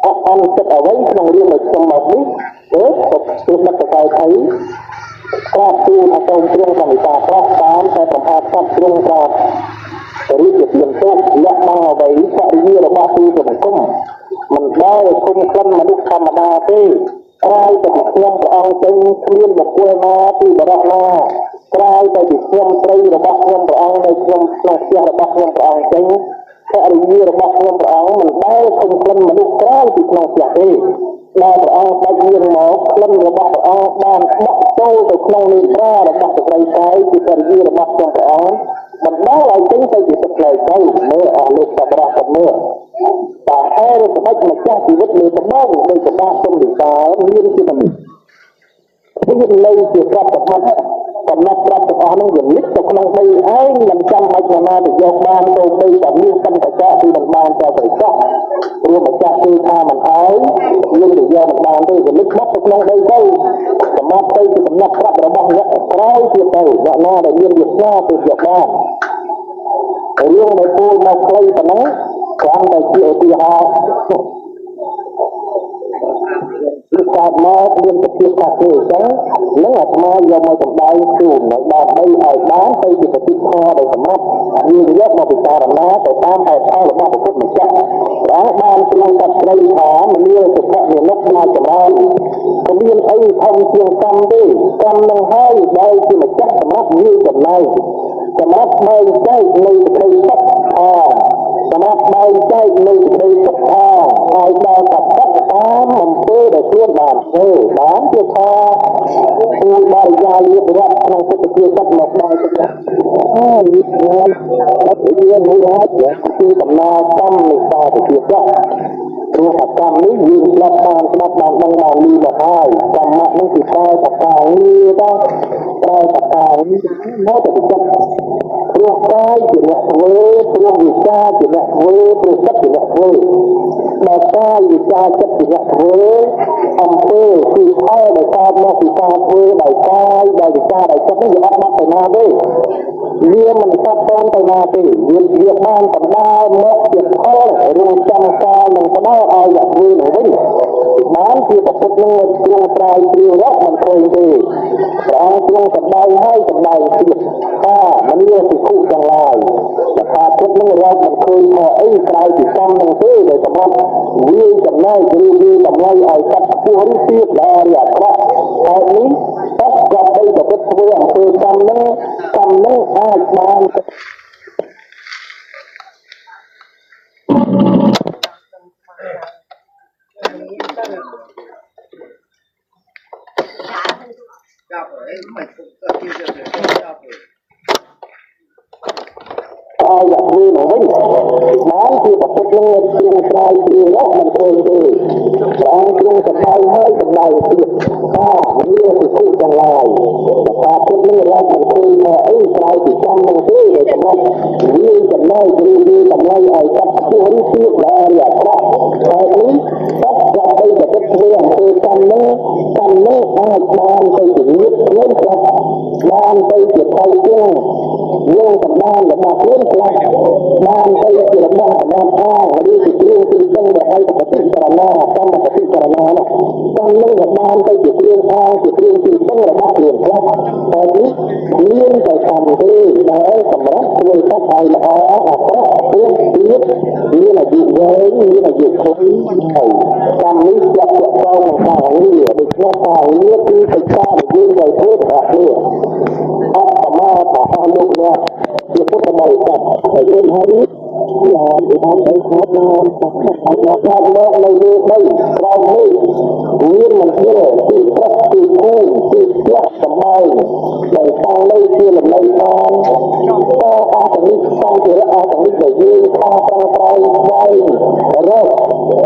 អត់អន់ចិត្តអ្វីក្នុងរឿងដែលខ្ញុំមកនេះទេគឺដឹកកសែថៃក្រាបទូលថាសូមទ្រង់ព្រះមេត្តាប្រោសតាមតែប្រផាសត្វទ្រង់ប្រាប់រាជទានទោសលាក់បាំងអ្វីភរិយារបស់ទូលបង្គំមិនដែលគុំក្លិនមនុស្សធម្មតាទេក្រៅតែពីខ្ញុំព្រះអង្គចេញគ្មានបុគ្គលណាពីបរិសណាក្រៅតែពីខ្ញុំត្រីរបស់ខ្ញុំព្រះអង្គនៅខ្ញុំក្នុងផ្ទះរបស់ខ្ញុំព្រះអង្គចេញភរិយារបស់ខ្ញុំព្រះអង្គមិនដែលគុំក្លិនមនុស្សក្រៅពីក្នុងផ្ទះទេដែលព្រះអង្គដាច់យាងមកក្លិនរបស់ព្រះអង្គបានបក់ចូលទៅក្នុងនេត្រារបស់ស្ត្រីកាយជាភរិយារបស់ខ្ញុំព្រះអង្គបណ្ដាលឲ្យចេញទៅជាទឹកផ្លែទៅមើលអស់លោកសប្បុរសគាត់មើលតើហេតុស្ដេចម្ចាស់ជីវិតលើត្បូងដោយសម្បាសុំវិសាលមានជាមនុស្សមាននៅជាប្រាប់សម្បត្តិកំណត់ប្រាប់ទាំងអស់នោះវាលិចទៅក្នុងដីឯងមិនចាំបាច់ណាទៅយកបានទៅបីតែមានសិនកញ្ចក់គឺមិនបានទៅទៅចោះព្រោះម្ចាស់គឺថាមិនអោយយើងទៅយកមិនបានទេវាលិចបាត់ទៅក្នុងដីទៅសម្បត្តិទៅជាកំណត់ប្រាប់របស់អ្នក ក្រោយទៀតទៅអ្នកណាដែលមានវាសនាទៅយកបានរឿងដែលពូលមកខ្លីប៉ុណ្ណឹងគ្រាន់តែជាឧទាហរណ៍គឺកើតមកមានសភាពថាទេអញ្ចឹងនឹងអាត្មាយកមកសម្ដែងជូនដើម្បីឲ្យបានទៅជាប្រតិធម៌ដែលសម្រាប់យើងយកមកពិចារណាទៅតាមហេតុផលរបស់ពុទ្ធម្ចាស់ព្រះអង្គបានទ្រង់តាត់ស្ដីថាមនាលសុភនិនុកមកចម្រើនគ្មានអីធំជាងកម្មទេកម្មនឹងហើយដែលជាម្ចាស់សម្រាប់វាចំណែកសម្រាប់បែងចែកនៃសេចក្តីសុខផងសម្រាប់បែងចែកនៃសេចក្តីសុខផងឲ្យដល់កតតាមអំពើដែលខ្លួនបានធ្វើបានជាថាគួរបរិយាលៀបរាប់ក្នុងពុទ្ធភាសិតមកដល់ទៅអើយវាមានហើយគឺដំណើរកម្មនៃសារពជាព្រោះកម្មនេះយើងស្ដាប់បានស្ដាប់បានដឹងបានលឺមកហើយកម្មៈនឹងគឺប្រែតកាងារដែរប្រែតកាងារមកតែចិត្តព្រោះកាយជាអ្នកធ្វើព្រោះវិចាជាអ្នកធ្វើព្រោះចិត្តជាអ្នកធ្វើដល់កាយវិចាចិត្តជាអ្នកធ្វើអំពើគឺផលដែលកើតមកពីការធ្វើដោយកាយដោយវិចាដោយចិត្តនេះវាអត់បាត់ទៅណាទេវាមិនកាត់តនទៅណាទេវាបានបណ្ដាលមកជាផលរងចាំកាលនឹងផ្ដល់ឲ្យអ្នកធ្វើនឹងវិញបានជាពុទ្ធនឹងទ្រង់ត្រាយព្រាវរកមិនឃើញទេព្រះអង្គទ្រង់សម្ដែងហើយសម្ដែងទៀតថាមនាលភិក្ខុទាំងឡាយថាពុទ្ធនឹងរកមិនឃើញថាអីក្រៅពីកម្មនឹងទេដែលសម្រាប់វាចំណែកឬវាតម្លៃឲ្យកាត់ខ្ពស់ឬទាបល្អឬអាក្រក់ហើយនេះតក៏បីប្រព្រឹត្តធ្វើអំពើកម្មនឹងកម្មនឹងអាចបានឲ្យអ្នកធ្វើនឹងវិញបានជាប្រពុតនឹងទ្រង់ត្រាយព្រាវរកមិនឃើញទេព្រះអង្គទ្រង់សម្ដែងហើយសម្ដែងទៀតថាមានភិក្ខុទាំងឡាយថាពុទ្ធនឹងរកមិនឃើញថាអីក្រៅពីកម្មនឹងទេដែលសម្រាប់វាចំណែកឬវាតម្លៃឲ្យកាត់ខ្ពស់ឬទាបល្អឬអាក្រក់ហើយនេះតក៏បីប្រព្រឹត្តធ្វើអំពើកម្មនឹងកម្មនឹងអាចបានទៅជាញាតិខ្លួនខ្លះបានទៅជាថៃជាងយើងសម្ដានរបស់ខ្លួនខ្លះបានទៅជារបស់សម្រាប់អាងឬជាគ្រឿងទីពឹងដែលឲ្យប្រតិករណាកម្មប្រតិករណានោះកម្មនឹងក៏បានទៅជាគ្រឿងអាងជាគ្រឿងទីពឹងរបស់ខ្លួនខ្លះតែនេះមានតែកម្មទេដែលសម្រាប់ធ្វើសត្វឲ្យល្អអាក្រក់ព្រោះទៀតមានអាយុវែងមានអាយុខ្លីហើយកម្មនេះជាប់ទាក់ទងនឹងការងារដូច្នេះការងារគឺកិច្ចការដែលយើងត្រូវធ្វើទាំងអស់គ្នាអបមាថាអស់លោកអ្នកជាពុទ្ធបរិស័ទហើយយើងហើយបានបានទៅខាត់ណាខាត់មកនៅលើដីក្រោមនេះមានមន្ទិលទីព្រឹកទីគូទីផ្ទះសម្បែងដែលតាំងនៅជាលំនៅឋានតអស់ទាំងនេះសម្ភារៈអស់ទាំងនេះដែលយើងខំប្រឹងប្រែងស្វែងរក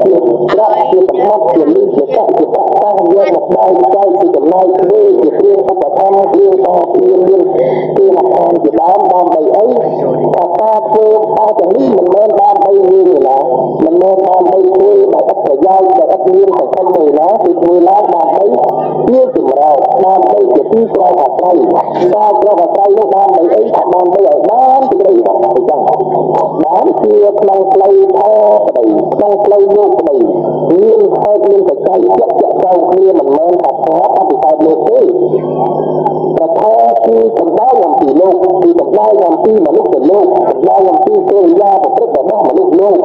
ជាប្រាក់ជាសម្បត្តិជាលុយជាកាក់ជាប្រាក់តាំងយកមកបែងចែកជាចំណែកធ្វើជាគ្រឿងឧបត្ថម្ភគ្រឿងការពារមានគេហដ្ឋានជាដើមដើម្បីអីថាការធ្វើអស់ទាំងនេះមិនមែនដើម្បីយើងទេណាមិនមែនដើម្បីធ្វើដោយឥតប្រយោជន៍ដោយឥតមានសង្ឃឹមទេណាគឺធ្វើឡើងដើម្បីជាចម្រោកដើម្បីជាទីក្រោកអាស្រ័យការក្រោកអាស្រ័យនោះដើម្បីអីថាដើម្បីឲ្យបានសេចក្តីសុខអញ្ចឹងបានជាក្នុងផ្លូវធម៌ក្តីក្នុងផ្លូវលោកក្តីមានហេតុមានបច្ច័យជាក់ជាក់ចូលគ្នាមិនមែនថាធម៌អភិសេកលោកទេប្រធមគឺសម្ដែងអំពីលោកគឺសម្ដែងអំពីមនុស្សលោកសម្ដែងអំពីកិរិយាប្រព្រឹត្តរបស់មនុស្សលោក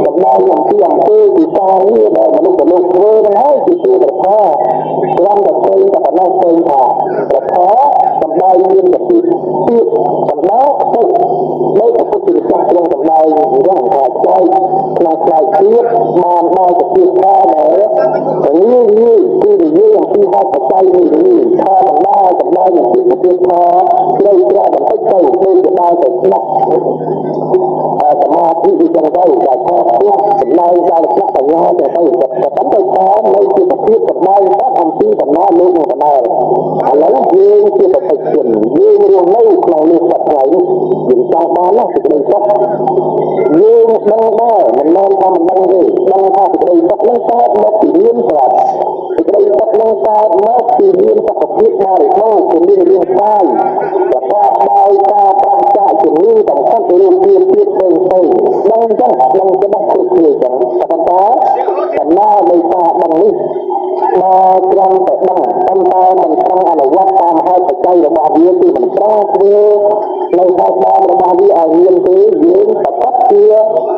សម្ដែងអំពីអំពើពីការងារដែលមនុស្សលោកធ្វើនឹងហើយគឺជាប្រធមគ្រាន់តែឃើញតែប៉ុណ្ណោះឃើញថាប្រធមសម្ដែងមានសភាពទៀតសម្ដែងពុទ្ធនៅពុទ្ធិសាស្ត្រក្នុងសម្ដែងអញ្ចឹងថាខ្លាយក្នុងខ្លាយទៀតបានដល់សភាពថាដែលងាយងាយគឺនិយាយអំពីហេតុបច្ច័យនេះនេះថាបណ្ដាសម្ដែងអំពីសភាពថាជ្រៅជ្រះបន្តិចទៅដូចជាដល់ទៅស្នាក់សមាធិអញ្ចឹងទៅដែលថាពុទ្ធសម្ដែងដល់ស្នាក់បញ្ញាទៅទៅតែប៉ុន្តែថានៅជាសភាពសម្ដែងតែអំពីបណ្ដាលោកនឹងបណ្ដាឥឡូវយើងជាបេក្ខជនយើងរស់នៅក្នុងលោកសប្តាហ៍នេះយើងចង់បានណាសេចក្តីសុខយើងដឹងដែរមិនមែនថាមិនដឹងទេដឹងថាសេចក្តីសុខនឹងកើតមកពីមានស្រាប់សេចក្តីសុខនឹងកើតមកពីមានសុខភាពបរិបូរណ៍គឺមានរាងកាយ គឺមិនប្រងធ្វើនៅហេតុដើមរបស់វាឲ្យមានទេយើងប្រកាសជា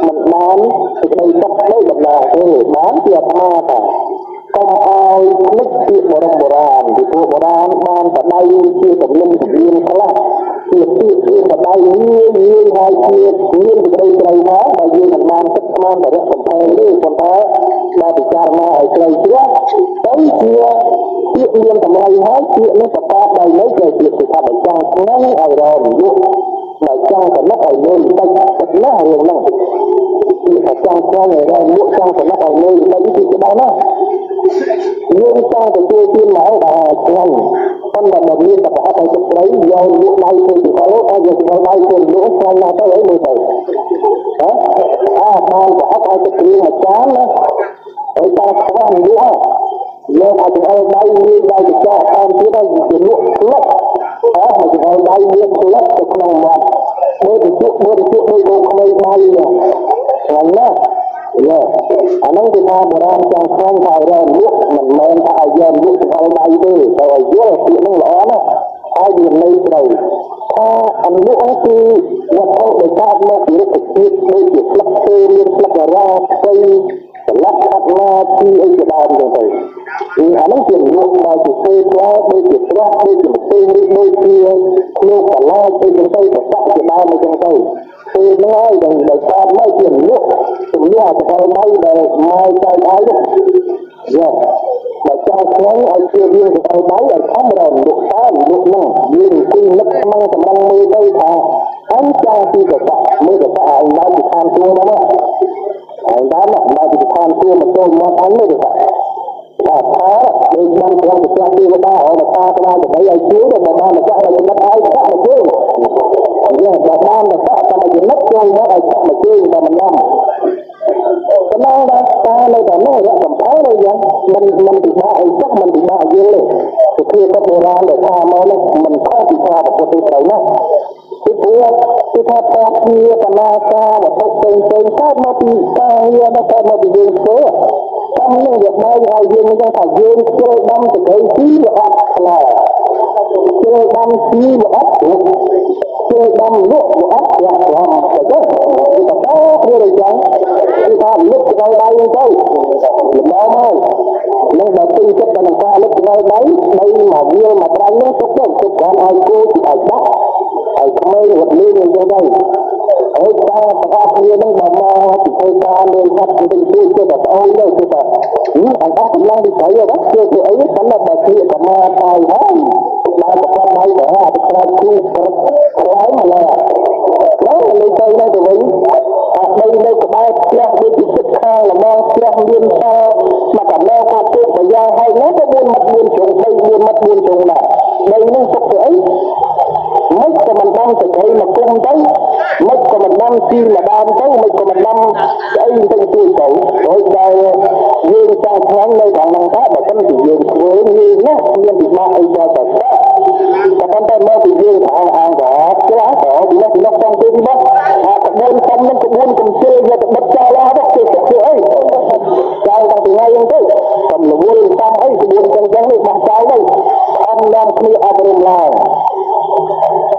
មិនបានសេចក្តីសុខដោយដំណងទេបានជាអាត្មាថាកុំឲ្យភ្លេចពាក្យបរមបុរាណពីព្រោះបុរាណបានបដៅជាទំនៀមទម្លាប់ខ្លះជាពាក្យជាបដៅងាយងាយហើយជាមានសេចក្តីត្រូវមកដែលយើងមិនបានគិតស្មានតែរកកំផែងទេប៉ុន្តែដល់ពិចារណាឲ្យជ្រៅជ្រះទៅជាពាក្យមានតម្លៃហើយពាក្យនេះប្រកបដោយន័យជាពាក្យគឺថាបើចង់ឆ្ងាញ់ឲ្យរមលក់បើចង់ចំណុកឲ្យលុយតិចតិចណាស់រឿងហ្នឹងពាក្យថាចង់ឆ្ងាញ់ឲ្យរមលក់ចង់ចំណុកឲ្យលុយតិចគឺច្បាស់ណាស់យើងចង់ទទួលទានមកដល់ឆ្ងាញ់ប៉ុន្តែបើមានតែប្រហិតឲ្យទឹកត្រីយកលក់ដៃធ្វើពីកោឲ្យយកដៃធ្វើលក់ឆ្ងាញ់ណាស់ទៅអីមើលទៅហ៎អាបានប្រហិតឲ្យទឹកគ្រឿងមួយចានណាហើយតើខ្វះលក់យកឲ្យចង្អុលដៃលាយដៃកញ្ចក់តាមទៀតឲ្យជាលក់ផ្លុកអើឲ្យចង្អុលដៃលាយផ្លុកទៅក្នុងមាត់មើលទៅជក់មើលទៅជក់ដូចក្មេងដៃហ្នឹងណាយ៉ាអាហ្នឹងគេថាបុរាណចង់ខ្លាញ់ថារមលក់មិនមែនថាឲ្យយកលក់ចង្អុលដៃទេតែឲ្យយល់ពាក្យហ្នឹងល្អណាស់ហើយវាន័យត្រូវថាអនុលក់គឺវត្ថុដែលកើតមកពីរុក្ខជាតិដូចជាស្លឹកឈើមានស្លឹករ៉ាស្កីស្លឹកខាត់ណាជីអីជាដើមចឹងទៅអាហ្នឹងជាលក់ដែលជាឈើផ្លែដូចជាស្រះដូចជាម្ទេសឬដូចជាឃ្លោកកន្លែងអីចឹងទៅប្រសាក់ជាដើមអីចឹងទៅពេលហ្នឹងហើយដែលកើតមកជាលក់ជំនួសអាចង្អុលដៃដែលមកចែកឲ្យនោះយ៉ាបើចង់ឆ្ងាញ់ឲ្យជាយើងចង្អុលដៃឲ្យខំរលក់តាមលក់ហ្នឹងយើងអង្គុយនឹកក្នុងសម្រងមើលទៅថាអញចង់ពីកសក់មើលកសក់ឲ្យឡើងពីឋានសួគ៌ហ្នឹងហើយដើមឡើងពីឋានសួគ៌មកចូលមាត់អញមើលកសក់បាទថាដូចបានព្រះម្ចាស់ទេវតាអរតាក្បាលទៅឲ្យជួយដល់បានម្ចាស់ឲ្យចំណិតឲ្យចាក់មកជើងយើងបើបានម្ចាស់តែមកចំណិតចូលមកឲ្យចាក់មកជើងដល់មិនណាំប៉ុណ្ណឹងដែរតានៅតែនោះរកកំផែងនៅយ៉ាងមិនពិបាកអីចុះមិនពិបាកយល់ទេគឺគាត់បុរាណដែលថាមកនោះមិនខុសពីថាពុទ្ធទេត្រូវណាស់ពីព្រោះគឺថាភពជាបណាការវត្ថុផ្សេងផ្សេងកើតមកពីការងារនោះកើតមកពីយើងធ្វើតាមនឹងវាបែងឲ្យយើងនឹងថាយើងខ្ជិលដាំសក្តីជីវាអត់ផ្លែខ្ជិលដាំជីវាអត់ព្រោះខ្ជិលដាំលក់វាអត់ប្រាក់ប្រាំទៅទៅគឺតតគ្នាដូចចឹងគឺថាលុបចង្អុលដៃហ្នឹងទៅល្មមហើយនឹងដល់ពេញចិត្តដល់នឹងការលុបចង្អុលដៃដីមកវាលមកត្រាញ់ហ្នឹងទុកទៅទុកគ្រាន់ឲ្យគោឲ្យដាក់ឲ្យក្មេងរត់លេងអញ្ចឹងទៅហើយតាទាំងអស់គ្នានឹងបើមកពីធ្វើការមានហាត់បន្តិចបន្តួចទៅតែប្អូនទៅគឺថាអញអស់កម្លាំងពីស្រីហ្នឹងធ្វើធ្វើអីប៉ុន្តែបើគ្នាក៏មកទៅហើយដល់ប្រកបដៃទៅហើយទៅខ្លាចគូក្រក្រែងមកឡើយហើយលេងទៅទៅវិញអាដីនៅក្បែរផ្ទះដូចជាទឹកខាងល្មងផ្ទះមានតមកកណោក៏គោកបយ៉ាងហើយនោះទៅ4ម៉ាត់4ជ្រុង3 4ម៉ាត់4ជ្រុងដែរដីនឹងទុកទៅអីមិនក៏មិនដាំសេចក្តីមកគុំទៅមិនក៏មិនដាំស៊ីមកដើមទៅមិនក៏មិនដាំស្អីទៅជួយទៅដោយដែលយើងចង់ខ្លាញ់នៅខាងហ្នឹងថាបើមិនជាយើងធ្វើងាយណាស់មានពិបាកអីដល់តែតែប៉ុន្តែមកពីយើងថាអាងក៏ខ្លះក៏ពីនោះពីនោះតាមទីមកអាក្បួនធំនឹងក្បួនកំជិលយកទៅបិទចោលអស់ទៅធ្វើអីចោលតាំងពីថ្ងៃហ្នឹងទៅកំរវល់តាមអីក្បួនចឹងចឹងនេះបោះចោលទៅអំនាំគ្នាអប់រំឡើង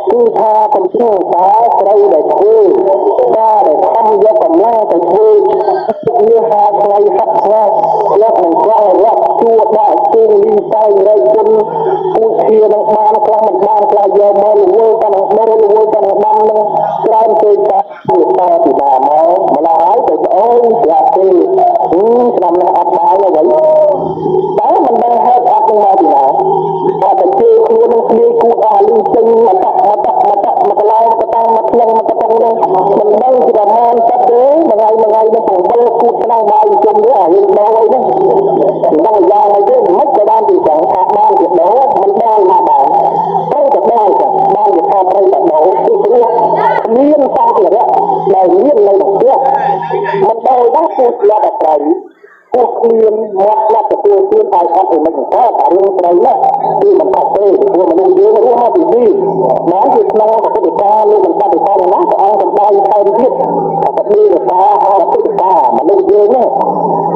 គឺថាកំពុងតើត្រូវដែលធ្វើការដែលខំយកកម្លាំងទៅធ្វើវាហាថ្ងៃហាត់ស្វាលោកនឹងចង់រកជួដាក់គូលីតែរែកគុណពូជានឹងបានខ្លះមិនបានខ្លះយកមករវល់តែនឹងដូររវល់តែនឹងដាំនឹងច្រើនពេកតាវាតពីណាមកម្ល៉េះហើយទៅប្អូនប្រាប់ទេឆ្នាំនេះអត់បានអ្វីតែមិនដឹងហេតុអត់នឹងមកពីណាអត់តែជឿខ្លួននឹងគ្នាគូអាលីចេញមកតាក់មកតាក់មកតាក់មកកឡោមកតាំងមកក្នុងមកតងនឹងមិនដឹងជាប្រមាណទឹកទេមួយថ្ងៃមួយថ្ងៃនឹង7គូឆ្នាំបាយជុំនេះអារឿងដោអីហ្នឹងមិនដឹងយ៉ាងអីទេមិនក៏បានទីចឹងថាបានជាដោមិនបានមកបានត្រូវតែដោចឹងបានជាថាត្រូវតែដោពីព្រោះគ្មានសម្ភារៈដែលមាននៅក្នុងផ្ទះមិនដោដែរពូជលត់ត្រីពួកគ្មានមាត់លត់ទទួលទានឲ្យអត់អីមិនកើតអារឿងត្រីណាគឺមិនខុសទេព្រោះមនុស្សយើងរស់មកពីនេះបានជាក្នុងពុទ្ធកាលលោកមិនបដិការណាព្រះអង្គសម្ដែងថែមទៀតថាបដិតាអាពុទ្ធតាមនុស្សយើងនេះ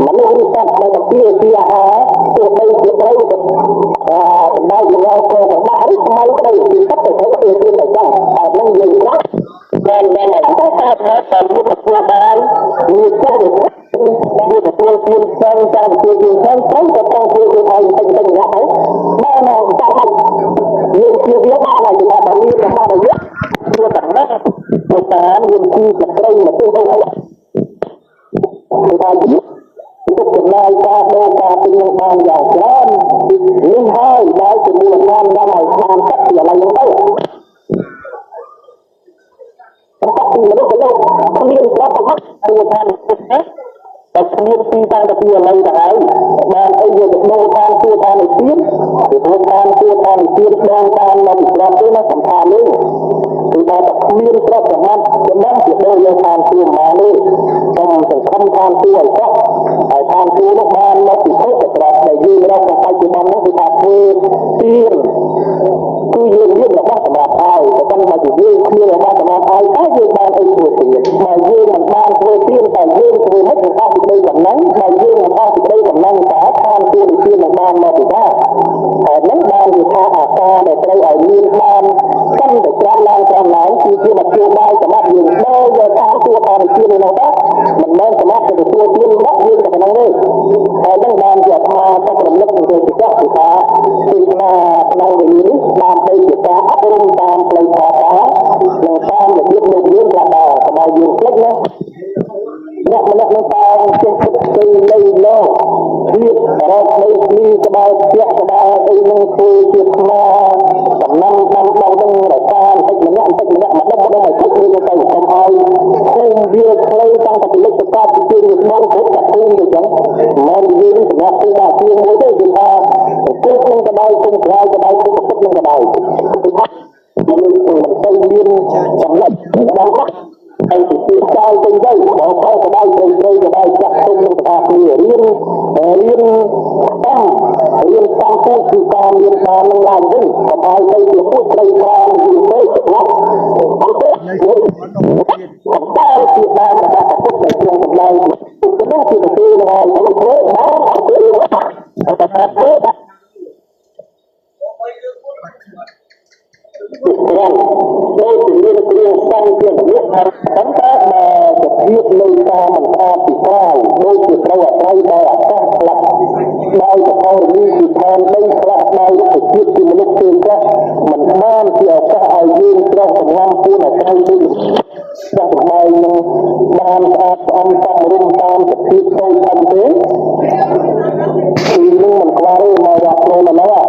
មនុស្សឬសត្វដែលអំពីជាអាហារទោះបីជាត្រូវអាសម្ដែងលងកកដាក់ឬខ្មៅក្តីគឺសត្វទៅត្រូវ មានជីស្លឹកគ្រៃមកទៅគឺថាទុកចំណាយការដូរការទិញនឹងបានយ៉ាងច្រើននេះហើយដែលជាមូលដ្ឋាននាំឲ្យបានទឹកពីឥឡូវហ្នឹងទៅទឹកពីមនុស្សទៅលោកគ្មានប្រាប់ទៅមូលដ្ឋានណាតែគ្មានទីតាំងទៅពីឥឡូវទៅហើយបានអីយកទៅដូរឋានសួគ៌ឋាននិព្វានពីព្រោះឋានសួគ៌ឋាននិព្វានដូរបានមកពីប្រាប់ទេណាសំខាន់នេះគឺថាតែគ្មានទ្រព្យសម្បត្តិចំណងជាដូរយកឋានសួគ៌មកនេះសូមសង្ឃឹមឋានសួគ៌ឲ្យគាត់ហើយឋានសួគ៌នោះបានមកពីភពទ្រព្យដែលយើងរកក្នុងបច្ចុប្បន្ននោះគឺថាធ្វើទៀនគឺយើងមានរបស់សម្រាប់ឲ្យតែប៉ុន្តែបើយើងគ្មានរបស់សម្រាប់ឲ្យតើយើងបានអីធ្វើទៀនបើយើងមិនបានធ្វើទៀនតើយើងធ្វើមិនអស់ពីក្តីកំណឹងបើយើងមិនអស់ពីក្តីកំណឹងតើឋានសួគ៌និព្វាននឹងបានមកពីណាហើយនឹងបានវាថាអាការដែលត្រូវឲ្យមានបានកាន់តែច្រើនឡើងច្រើនឡើងគឺជាមធ្យោបាយសម្រាប់យើងដូរយកឋានសួគ៌ឋាននិព្វាននោះទៅមិនមែនសម្រាប់ទៅទទួលទានរបស់យើងតែប៉ុណ្្នឹងទេហើយនឹងបានជាអាត្មាសូមរំលឹកនឹងទៅចាស់គឺថាគឺថាក្នុងវេលានេះដើម្បីជាការអប់រំតាមផ្លូវធម៌តានិងតាមរបៀបលោកយើងប្រាប់ដែរកុំឲ្យយើងភ្លេចណាអ្នកម្នាក់នឹងតើចេះគិតទៅលៃលោកភាពរកដីធ្លីក្បែរផ្ទះក្បែរអីនឹងធ្វើជាថ្មដំណាំដាំដុះនឹងរសាបន្តិចម្នាក់បន្តិចម្នាក់ម្ដុំម្ដុំឲ្យគិតនេះទៅកុំឲ្យភូមិវាខ្លីតាំងពីលិចទៅកាត់ពីជើងវាដងគ្រប់តែភូមិទៅចឹងមិនមែនយើងសម្រាប់ភូមិអាជាងមួយទេគឺថាគោកនឹងក៏ដោយគុំក្រៅក៏ដោយគុំពុតនឹងក៏ដោយគឺថាមនុស្សមិនទៅមានចំណុចដល់ហើយទីចោលទៅទៅបើខុសក៏ដោយព្រៃព្រៃក៏ដោយចាក់ទុំនឹងតាគ្នារៀនរៀនតាំងរៀនតាំងពូជគឺការមានបាននឹងឡើងវិញកុំឲ្យទៅជាពូជព្រៃក្រមយូរពេកណាអត់ទេតែជាដើមរបស់ពុទ្ធដែលទ្រង់សម្ដែងគឺនោះជាទីនឹងហើយធ្វើបានអត់ទេតែតែធ្វើគ្រាន់ដូចជាមានគ្រឿងផ្សំជាមនុស្សប៉ុន្តែបើសភាពនៃការមិនស្អាតពីក្រៅដូចជាត្រូវអាស្រ័យដោយអាកាសខ្លះដោយសផលរីពីផែនដីខ្លះដោយរុក្ខជាតិជាមនុស្សផ្សេងខ្លះមិនបានជាឱកាសឲ្យយើងស្រស់សម្ងំពួនអាស្រ័យដូចចាស់សម្បែងនឹងបានស្អាតស្អំសមរម្យតាមសភាពតូចធំទេគឺនឹងមិនខ្វះទេមកដល់ខ្លួនដល់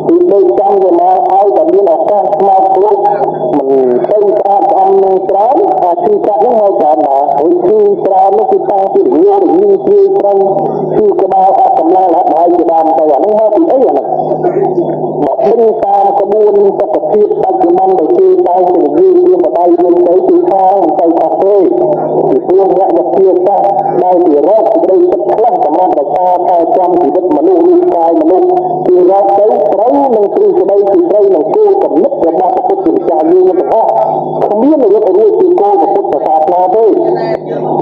គឺដូចចាំវាមកឲ្យតែមានឱកាសស្មោកគ្រោកមិនទៅស្អាតស្អំនឹងច្រើនអាឈឺកាត់ហ្នឹងមកច្រើនណាស់ហើយឈឺច្រើននោះគឺតាំងពីរញរញីជ្រឿប្រឹងឈឺក្បាលអត់កម្លាំងរហូតដល់ជាដើមទៅអាហ្នឹងមកពីអីអាហ្នឹងមកដឹងតាមក្បួនសុខភាពបច្ចុប្បន្នដែលគេតែងតែនិយាយពីបដៅយើងទៅគឺថាមិនទៅខុសទេពីព្រោះអ្នកវិទ្យាសាស្ត្រដែលពីរកសេចក្តីពិតខ្លះសម្រាប់រក្សាថែទាំជីវិតមនុស្សឬកាយមនុស្សគឺរកទៅត្រូវនឹងទ្រឹស្ដីគឺត្រូវនឹងគោលគំនិតរបស់ព្រះពុទ្ធម្ចាស់យើងទាំងអស់គ្មានរត់រួចពីគោលពុទ្ធសាសនាទេ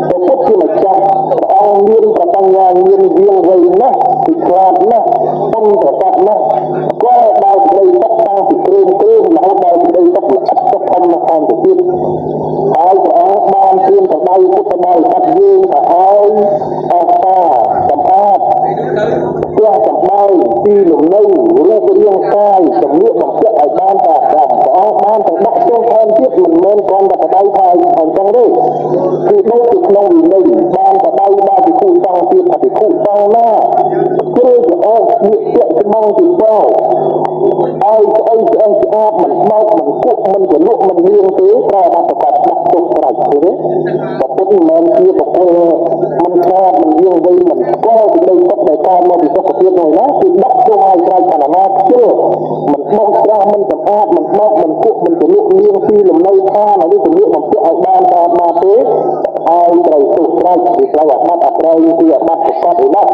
ព្រះពុទ្ធជាម្ចាស់ព្រះអង្គមានប្របញ្ញមានយាងវៃណាស់គឺឆ្លាតណាស់ពុនប្រកបណាស់ក៏ដល់សេចក្តីសុខតាំងពីគ្រឿងគ្រឿងរហូតដល់សេចក្តីសុខល្អិតសុខធំនៅខាងទៅទៀតហើយព្រះអង្គបានត្រៀមប្រដៅពុទ្ធបរិស័ទយើងទៅឲ្យអស្ចាសម្អាតផ្ទះសម្បែងទីលំនៅរូបរាងកាយសម្លៀកបំពាក់ឲ្យបានតាមព្រះអង្គបានទៅដាក់ចូលថែមទៀតមិនមែនគ្រាន់តែបដៅថាអញ្ចឹងទេគឺដូចជាក្នុងវិន័យបានបដៅដល់ភិក្ខុសង្ឃទៀតថាភិក្ខុសង្ឃណាជ្រើសអោបស្លៀកពាក់ត្បង់ទីបោឲ្យស្អីស្អីស្អាតមិនស្មោកមិនគក់មិនចលក់មិនលៀងទេត្រូវបានប្រកាសដាក់ទុកស្រេចទេប្រពុតមិនមែនជាបុគ្គលមិនឆ្លាតមិនយាងវៃមិនស្គាល់ពីដីទុកដែលកើតមកពីសុខភាពនោះណាគឺដាក់ទោសឲ្យស្រេចបណ្ណាខ្ជិលមិនស្មោកស្រះមិនសម្អាតមិនស្មោកមិនគក់មិនចលក់លៀងទីលំនៅឋានឬសម្លៀកបំពាក់ឲ្យបានស្អាតមកទេឲ្យត្រូវទោសស្រេចពីផ្លូវអាបត្តិអប្រយពីអាបត្តិប្រកបឯនោះ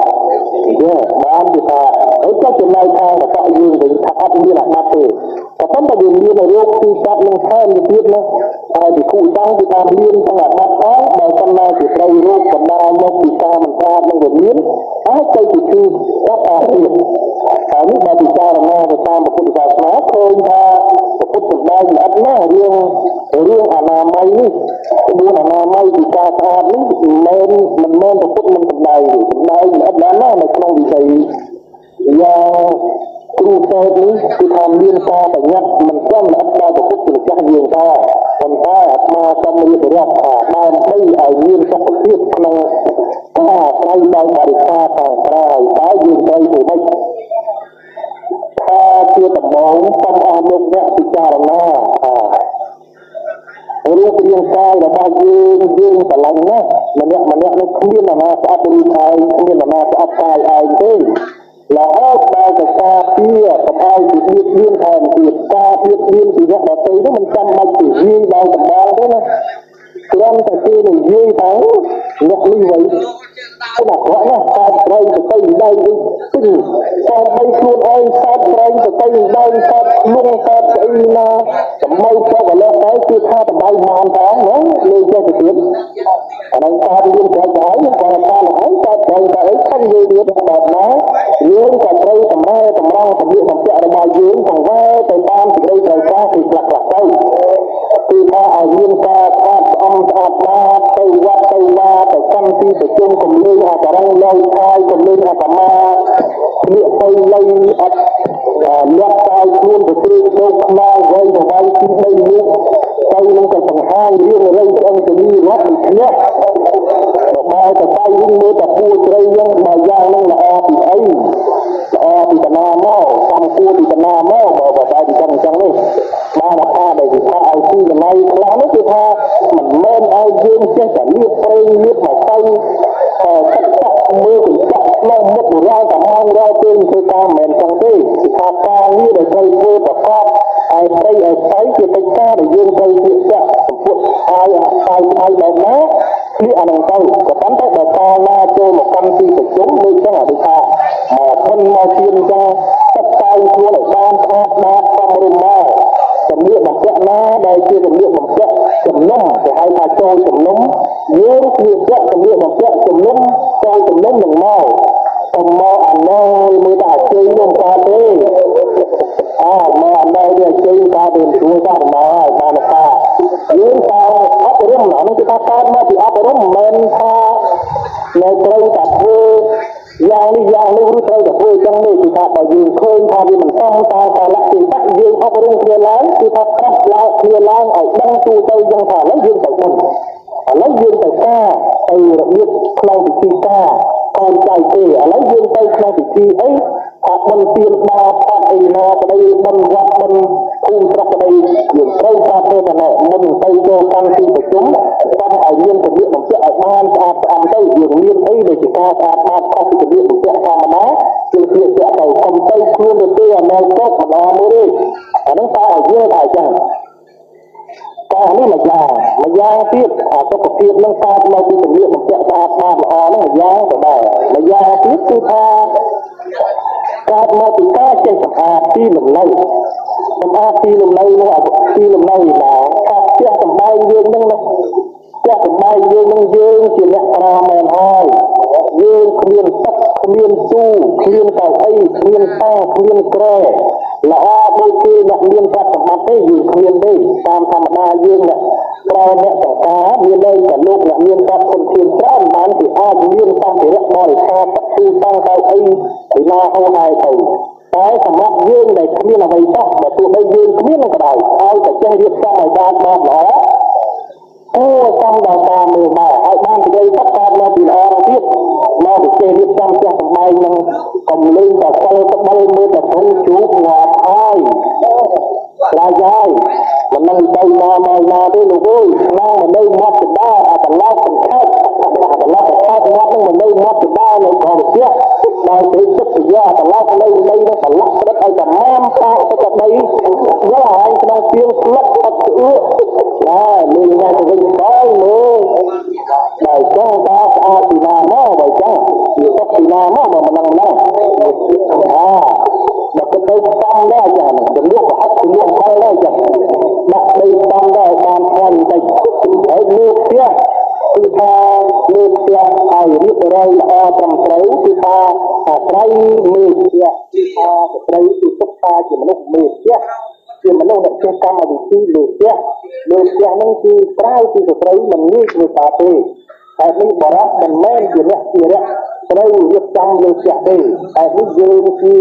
យល់បានគឺថាហើយក៏ចំណែកខាងបកយើងវិញថាអត់មានអាបត្តិទេក៏ប៉ុន្តែវាមានរោគទីកាត់នឹងថែមទៀតណាហើយពិខុសង្ឃគឺថាមានទាំងអាបត្តិផងបើប៉ុណ្ណាជាត្រូវរោគបណ្ដាលមកពីការមិនស្អាតនឹងវាមានអាចទៅជាឈឺកាត់អាទៀតហើយនេះបើពិចារណាទៅតាមពុទ្ធសាសនាឃើញថាពុទ្ធសម្ដែងល្អិតណាស់រឿងរឿងអនាម័យនេះក្បួនអនាម័យពីការស្អាតនេះមិនមែនពុទ្ធមិនសម្ដែងទេសម្ដែងល្អិតណាស់នៅក្នុងវិស័យយ៉ាងគ្រូពេទ្យនេះគឺថាមានការបញ្ញត្តិមិនទាន់ល្អិតដល់ពុទ្ធម្ចាស់យើងថាប៉ុន្តែអាត្មា សូមរៀបរាប់ថាដើម្បីឲ្យមានសុខភាពក្នុងការអាស្រ័យដោយបរិខាខាងក្រៅតើយើងត្រូវធ្វើម៉េចថាជាដំបូងសូមអស់លោកអ្នកពិចារណាថារូបរាងកាយរបស់យើងយើងស្រឡាញ់ណាស់ម្នាក់ម្នាក់នោះគ្មាននរណាស្អប់រូបឯងគ្មាននរណាស្អប់កាយឯងទេរហូតដល់ទៅការពារកុំឲ្យពីបៀតបៀនថែមទៀតការបៀតបៀនពីអ្នកដទៃនោះមិនចាំបាច់ទៅវាយដល់ដំបងទេណាគ្រាន់តែគេនិយាយថាអ្នកនេះវៃអាក្រក់ណាស់កើតប្រែងទៅដៃអីទិញតបីខ្លួនឯងកើតប្រែងទៅដៃកើតលងកើតស្អីណាសម័យពកឥឡូវទៅគឺថាតបៃបានផងណាលេងចេះទៅទៀតអានឹងកើតមានប្រយោជន៍ហើយគាត់ថាហើយកើតប្រែងទៅអីខំនិយាយទៀតបែបណាយើងក៏ត្រូវតម្រែតម្រង់សម្លៀកបំពាក់របស់យើងសង្វេទៅតាមសេចក្តីត្រូវការគឺខ្លះខ្លះទៅគឺថាឲ្យមានការស្អាតស្អំស្អាតបាតទៅវត្តទៅវាទៅកម្មទីប្រជុំកំលេងអាករងលយកាយកំលេងអាកម្មាស្លៀកទៅលៃអត់លាក់កាយខ្លួនទៅទ្រេដូចខ្នងវៃទៅវៃទី3លើកទៅនឹងក៏បង្ហាញរឿងរៃឆ្អឹងទៅនេះរត់មិនឈ្នះបើទៅដៃវិញមើលតែពួរជ្រៃហ្នឹងបើយ៉ាងហ្នឹងល្អពីអីល្អពីកណាមកសំគួរពីកណាមកបើបើបែបអញ្ចឹងអញ្ចឹងនេះបានថាដែលគេថាឲ្យទីកណៃខ្លះនេះគឺថាមិនមែនឲ្យយើងចេះតែលៀបប្រេងលៀបមកទៅទឹកទឹកមើលកញ្ចក់ក្នុងមុខរាល់តែម៉ោងរាល់ពេលធ្វើការមិនមែនចឹងទេគឺថាការងារដែលត្រូវធ្វើប្រកបឲ្យស្រីឲ្យស្អីជាកិច្ចការដែលយើងត្រូវជឿជាក់ចំពោះឲ្យឲ្យស្អីបែបណាស្លៀកអានឹងទៅក៏ប៉ុន្តែបើកាលណាចូលមកកម្មទីប្រជុំដូចចឹងអាដូចថាមកធនមកទៀនចឹងទឹកតែងខ្លួនឲ្យបានស្អាតបាតសមរម្យមកសម្លៀកបំពាក់ណាដែលជាសម្លៀកបំពាក់ជំនុំគេហៅថាចូលជំនុំយើងស្លៀកពាក់សម្លៀកបំពាក់ជំនុំចូលជំនុំនឹងមកកុំមកអាណយមើលតែអាជ័យនោះកើតទេអើមកអាណយវាជ័យកើតទេជួយដល់មកហើយបានថាយើងតើអប់រំអានោះគឺថាកើតមកពីអប់រំមិនមែនថានៅត្រូវតែធ្វើយ៉ាងនេះយ៉ាងនោះឬត្រូវតែធ្វើចឹងនេះគឺថាបើយើងឃើញថាវាមិនសមតាមកាលៈទេសៈយើងអប់រំគ្នាឡើងគឺថាប្រាប់ឡើងគ្នាឡើងឲ្យដឹងទូទៅចឹងថាឥឡូវយើងទៅមុនឥឡូវយើងទៅការទៅរបៀបក្នុងពិធីការកូនចៅទេឥឡូវយើងទៅក្នុងពិធីអីថាបុណ្យទានបាបអត់អីណាក្តីបុណ្យវត្តបុណ្យភូមិស្រុកក្តីយើងត្រូវការធ្វើតែមុនទៅចូលកម្មទីប្រជុំសូមឲ្យមានរបៀបបំពាក់ឲ្យបានស្អាតស្អំទៅយើងមានអីដែលជាការស្អាតបាតខុសពីរបៀបបំពាក់ធម្មតាគឺស្លៀកពាក់ទៅកុំទៅខ្លួនទៅទេអាណកុកម្ដងមួយទេអានោះតើឲ្យយល់ថាអញ្ចឹងការនេះមួយយ៉ាងមួយយ៉ាងទៀតអាសុខភាពនឹងកើតមកពីជំនឿបំពាក់ស្អាតបាតល្អហ្នឹងមួយយ៉ាងទៅដែរមួយយ៉ាងទៀតគឺថាកើតមកពីការចេះសម្អាតទីលំនៅសម្អាតទីលំនៅនោះទីលំនៅណាថាផ្ទះសម្បែងយើងនឹងផ្ទះសម្បែងយើងនឹងយើងជាអ្នកក្រមែនហើយយើងគ្មានទឹកគ្មានទូគ្មានកៅអីគ្មានតាគ្មានក្រែល្អដូចគេអ្នកមានទ្រព្យសម្បត្តិទេយើងគ្មានទេតាមធម្មតាយើងអ្នកក្រអ្នកចង្ការមានលែងតែលោកអ្នកមានទ្រព្យធនធានច្រើនបានគេអាចមានសម្ភារៈបរិខាទឹកទូតាំងកៅអីពីណាហូរហើយទៅតែសម្រាប់យើងដែលគ្មានអ្វីសោះបើទោះបីយើងគ្មានក៏ដោយឲ្យតែចេះរៀបចំឲ្យបានបានល្អគួរសមដល់ការមើលដែរឲ្យបានសេចក្តីសុខកើតមកពីល្អទៀតមកពីចេះរៀបចំផ្ទះសម្បែងនឹងកុំលេងតែសិលក្បិលមើលតែធំជូកងាប់ហើយខ្លាចហើយមិននឹងទៅណាមកណាទេលោកអើយខ្នងមិននៅមាត់កដាអាកឡោកកង្ខែកអាកឡោកកង្ខែកមាត់នឹងមិននៅមាត់កដានៅក្រោមផ្ទះដល់ទៅទឹកពយាអាកឡោកនៅដីនឹងប្រឡាក់ស្ដិតឲ្យតែម៉ាំប៉ោទៅតែដីយកឲ្យក្នុងពីងស្លឹកអត់ស្អួកណាលេងញ៉ាំទៅវិញដល់មើលដល់ចឹងតាស្អាតពីណាមកបើចឹងវាຕົកពីណាមកបើមិនដឹងហ្នឹងអាដល់ទៅទៅតំដែរចឹងជំនួសប្រហិតជំនួសអំបិលដែរចឹងដាក់ដីតំដែរបានធន់បន្តិចហើយលើផ្ទះគឺថាលើផ្ទះឲ្យរៀបរយល្អត្រឹមត្រូវគឺថាអាស្រ័យមេផ្ទះគឺថាស្ត្រីគឺទុកថាជាមនុស្សមេផ្ទះជាមនុស្សដែលចេះកម្មវិធីលើផ្ទះលើផ្ទះហ្នឹងគឺក្រៅពីស្ត្រីមិនងាយធ្វើការទេហើយនេះបរិបមិនមែនជាអ្នកជារៈត្រូវរៀបចំលើផ្ទះទេតែនេះយើងជា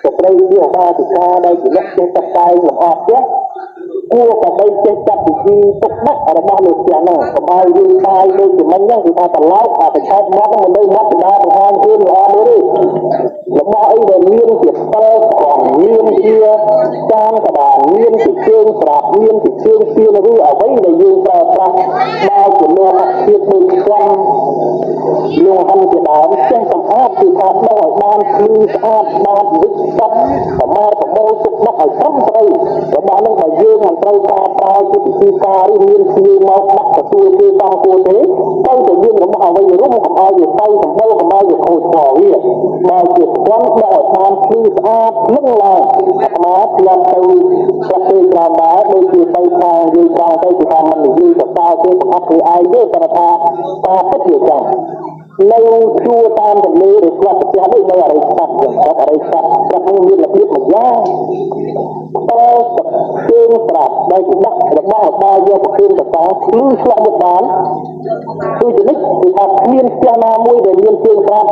ស្ត្រីជាឧបាសិកាដែលជាអ្នកចេះតតែងលម្អផ្ទះ គួរតែបីចេះចាត់ពិធីទុកដាក់របស់លោកផ្ទះហ្នឹងកុំឲ្យយើងតាយដូចជាមិញហ្នឹងគឺថាត្រឡោកអាកឆោតមាត់ហ្នឹងមិននៅមាត់កណ្ដាលបង្ហាញខ្លួនល្អមើលទេរបស់អីដែលមានជាផ្លត្រង់មានជាចានកដាលមានជាជើងស្រាប់មានជាជើងពៀនឬអ្វីដែលយើងប្រើប្រាស់ដែលជាលោហៈធាតុដូចស្វាលោកហិនជាដើមចេះសម្អាតគឺថាដោះឲ្យបានភ្លឺស្អាតបានវិចសុទ្ធប្រមាប្រមូលទុកដាក់ឲ្យត្រឹមត្រូវរបស់នឹងបើយើងមិនត្រូវការប្រើជាពិធីការឬមានភ្ញៀវមកដាក់ទទួលគេតាមគួរទេត្រូវតែមានរបស់អ្វីរុំកុំឲ្យវាទៅសម្បុរកុំឲ្យវាខូចពណ៌វាបើជាស្គាល់ដោះឲ្យបានភ្លឺស្អាតភ្លឹងឡើងអាត្មាធ្លាប់ទៅស្រុកគេច្រើនដែរដូចជាទៅខាងនិយាយត្រង់ទៅគឺថាមិននិយាយសរសើរគេបង្អត់គេឯងទេគាត់ថាការពិតវាចឹងនៅជួរតាមទន្លេឬស្លាប់ផ្ទះនេះនៅអរិយសត្វចឹងគាត់អរិយសត្វគាត់នឹងមានរបៀបមួយយ៉ាងតើទឹកជើងត្រាប់ដែលគេដាក់របស់របរយកប្រគិនតតភ្លឺឆ្លាក់មុខបានគឺជានិច្ចគឺថាគ្មានផ្ទះណាមួយដែលមានជើងត្រាប់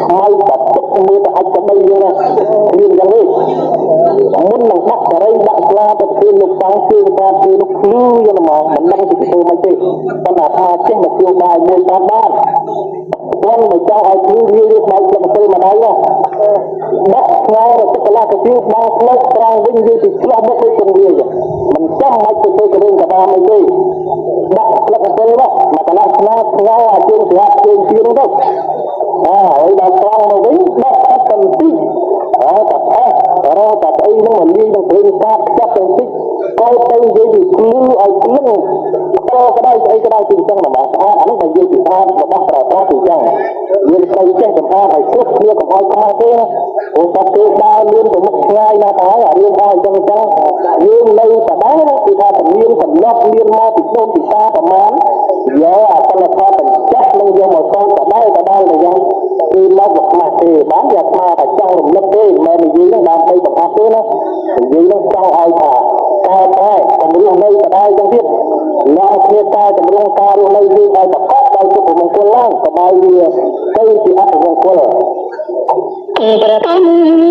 ខ្មៅតែទឹកមើលទៅអាចក្តីយើងណាគ្មានយ៉ាងនេះមុននឹងដាក់ការីដាក់ស្លាទៅប្រគិនលោកតាំងជើងត្រាប់គឺនោះភ្លឺយ៉ាងហ្មងមិនដឹងពីធ្វើមិនទេប៉ុន្តែថាចេះមកជួបាយមួយបានបានគាត់មិនចង់ឲ្យភ្លឺងាយឬខ្មៅស្លឹកទៅម្ដាយណាដាក់ស្ងោរទឹកកន្លះកាទៀវបងផ្លូវត្រង់វិញនិយាយពីឆ្លោះមុខដូចគង្វាយមិនចាំបាច់ទៅធ្វើករឿងកដាមអីទេដាក់ស្លឹកទៅមកមកកន្លះស្នាស្ងោអាជើងស្រាប់ជើងទៀនទៅអើហើយដល់ត្រង់មកវិញដាក់អត់បន្តិចអើតាអេរកតាអីហ្នឹងមកលាយនឹងប្រេងសាបខ្ចប់បន្តិចកោទៅនិយាយពីភ្លឺឲ្យភ្លឹងតក្តៅស្អីក្តៅទីអញ្ចឹងមកស្អាតអានេះបើនិយាយពីស្អាតរបស់ប្រើប្រាស់ទីអញ្ចឹងយើងត្រូវចេះសម្អាតឲ្យគ្រប់គ្នាកុំឲ្យខ្មាស់ទេណាព្រោះតែគេដើរលឿនទៅមុខឆ្ងាយណាស់ទៅហើយអារឿងអស់អញ្ចឹងអញ្ចឹងយើងនៅដដែលគឺថាតែមានកំណត់មានមកពីដូនពីតាប្រមាណយកអាសិលធម៌បញ្ចាស់នឹងយកមកកោតដដែលដដែលទៅយ៉ាងគឺមកវាខ្មាស់ទេបានយកថាតែចង់រំលឹកទេមិនមែននិយាយនឹងដើម្បីបង្ហាត់ទេណានិយាយនឹងចង់ឲ្យថាកែប្រែកុំរស់នៅដដែលចឹងទៀតនាំគ្នាកែតម្រង់ការរស់នៅយើងឲ្យប្រកបដោយសុភមង្គលឡើងកុំឲ្យវាទៅជាអពមង្គល ព្រះធម្ម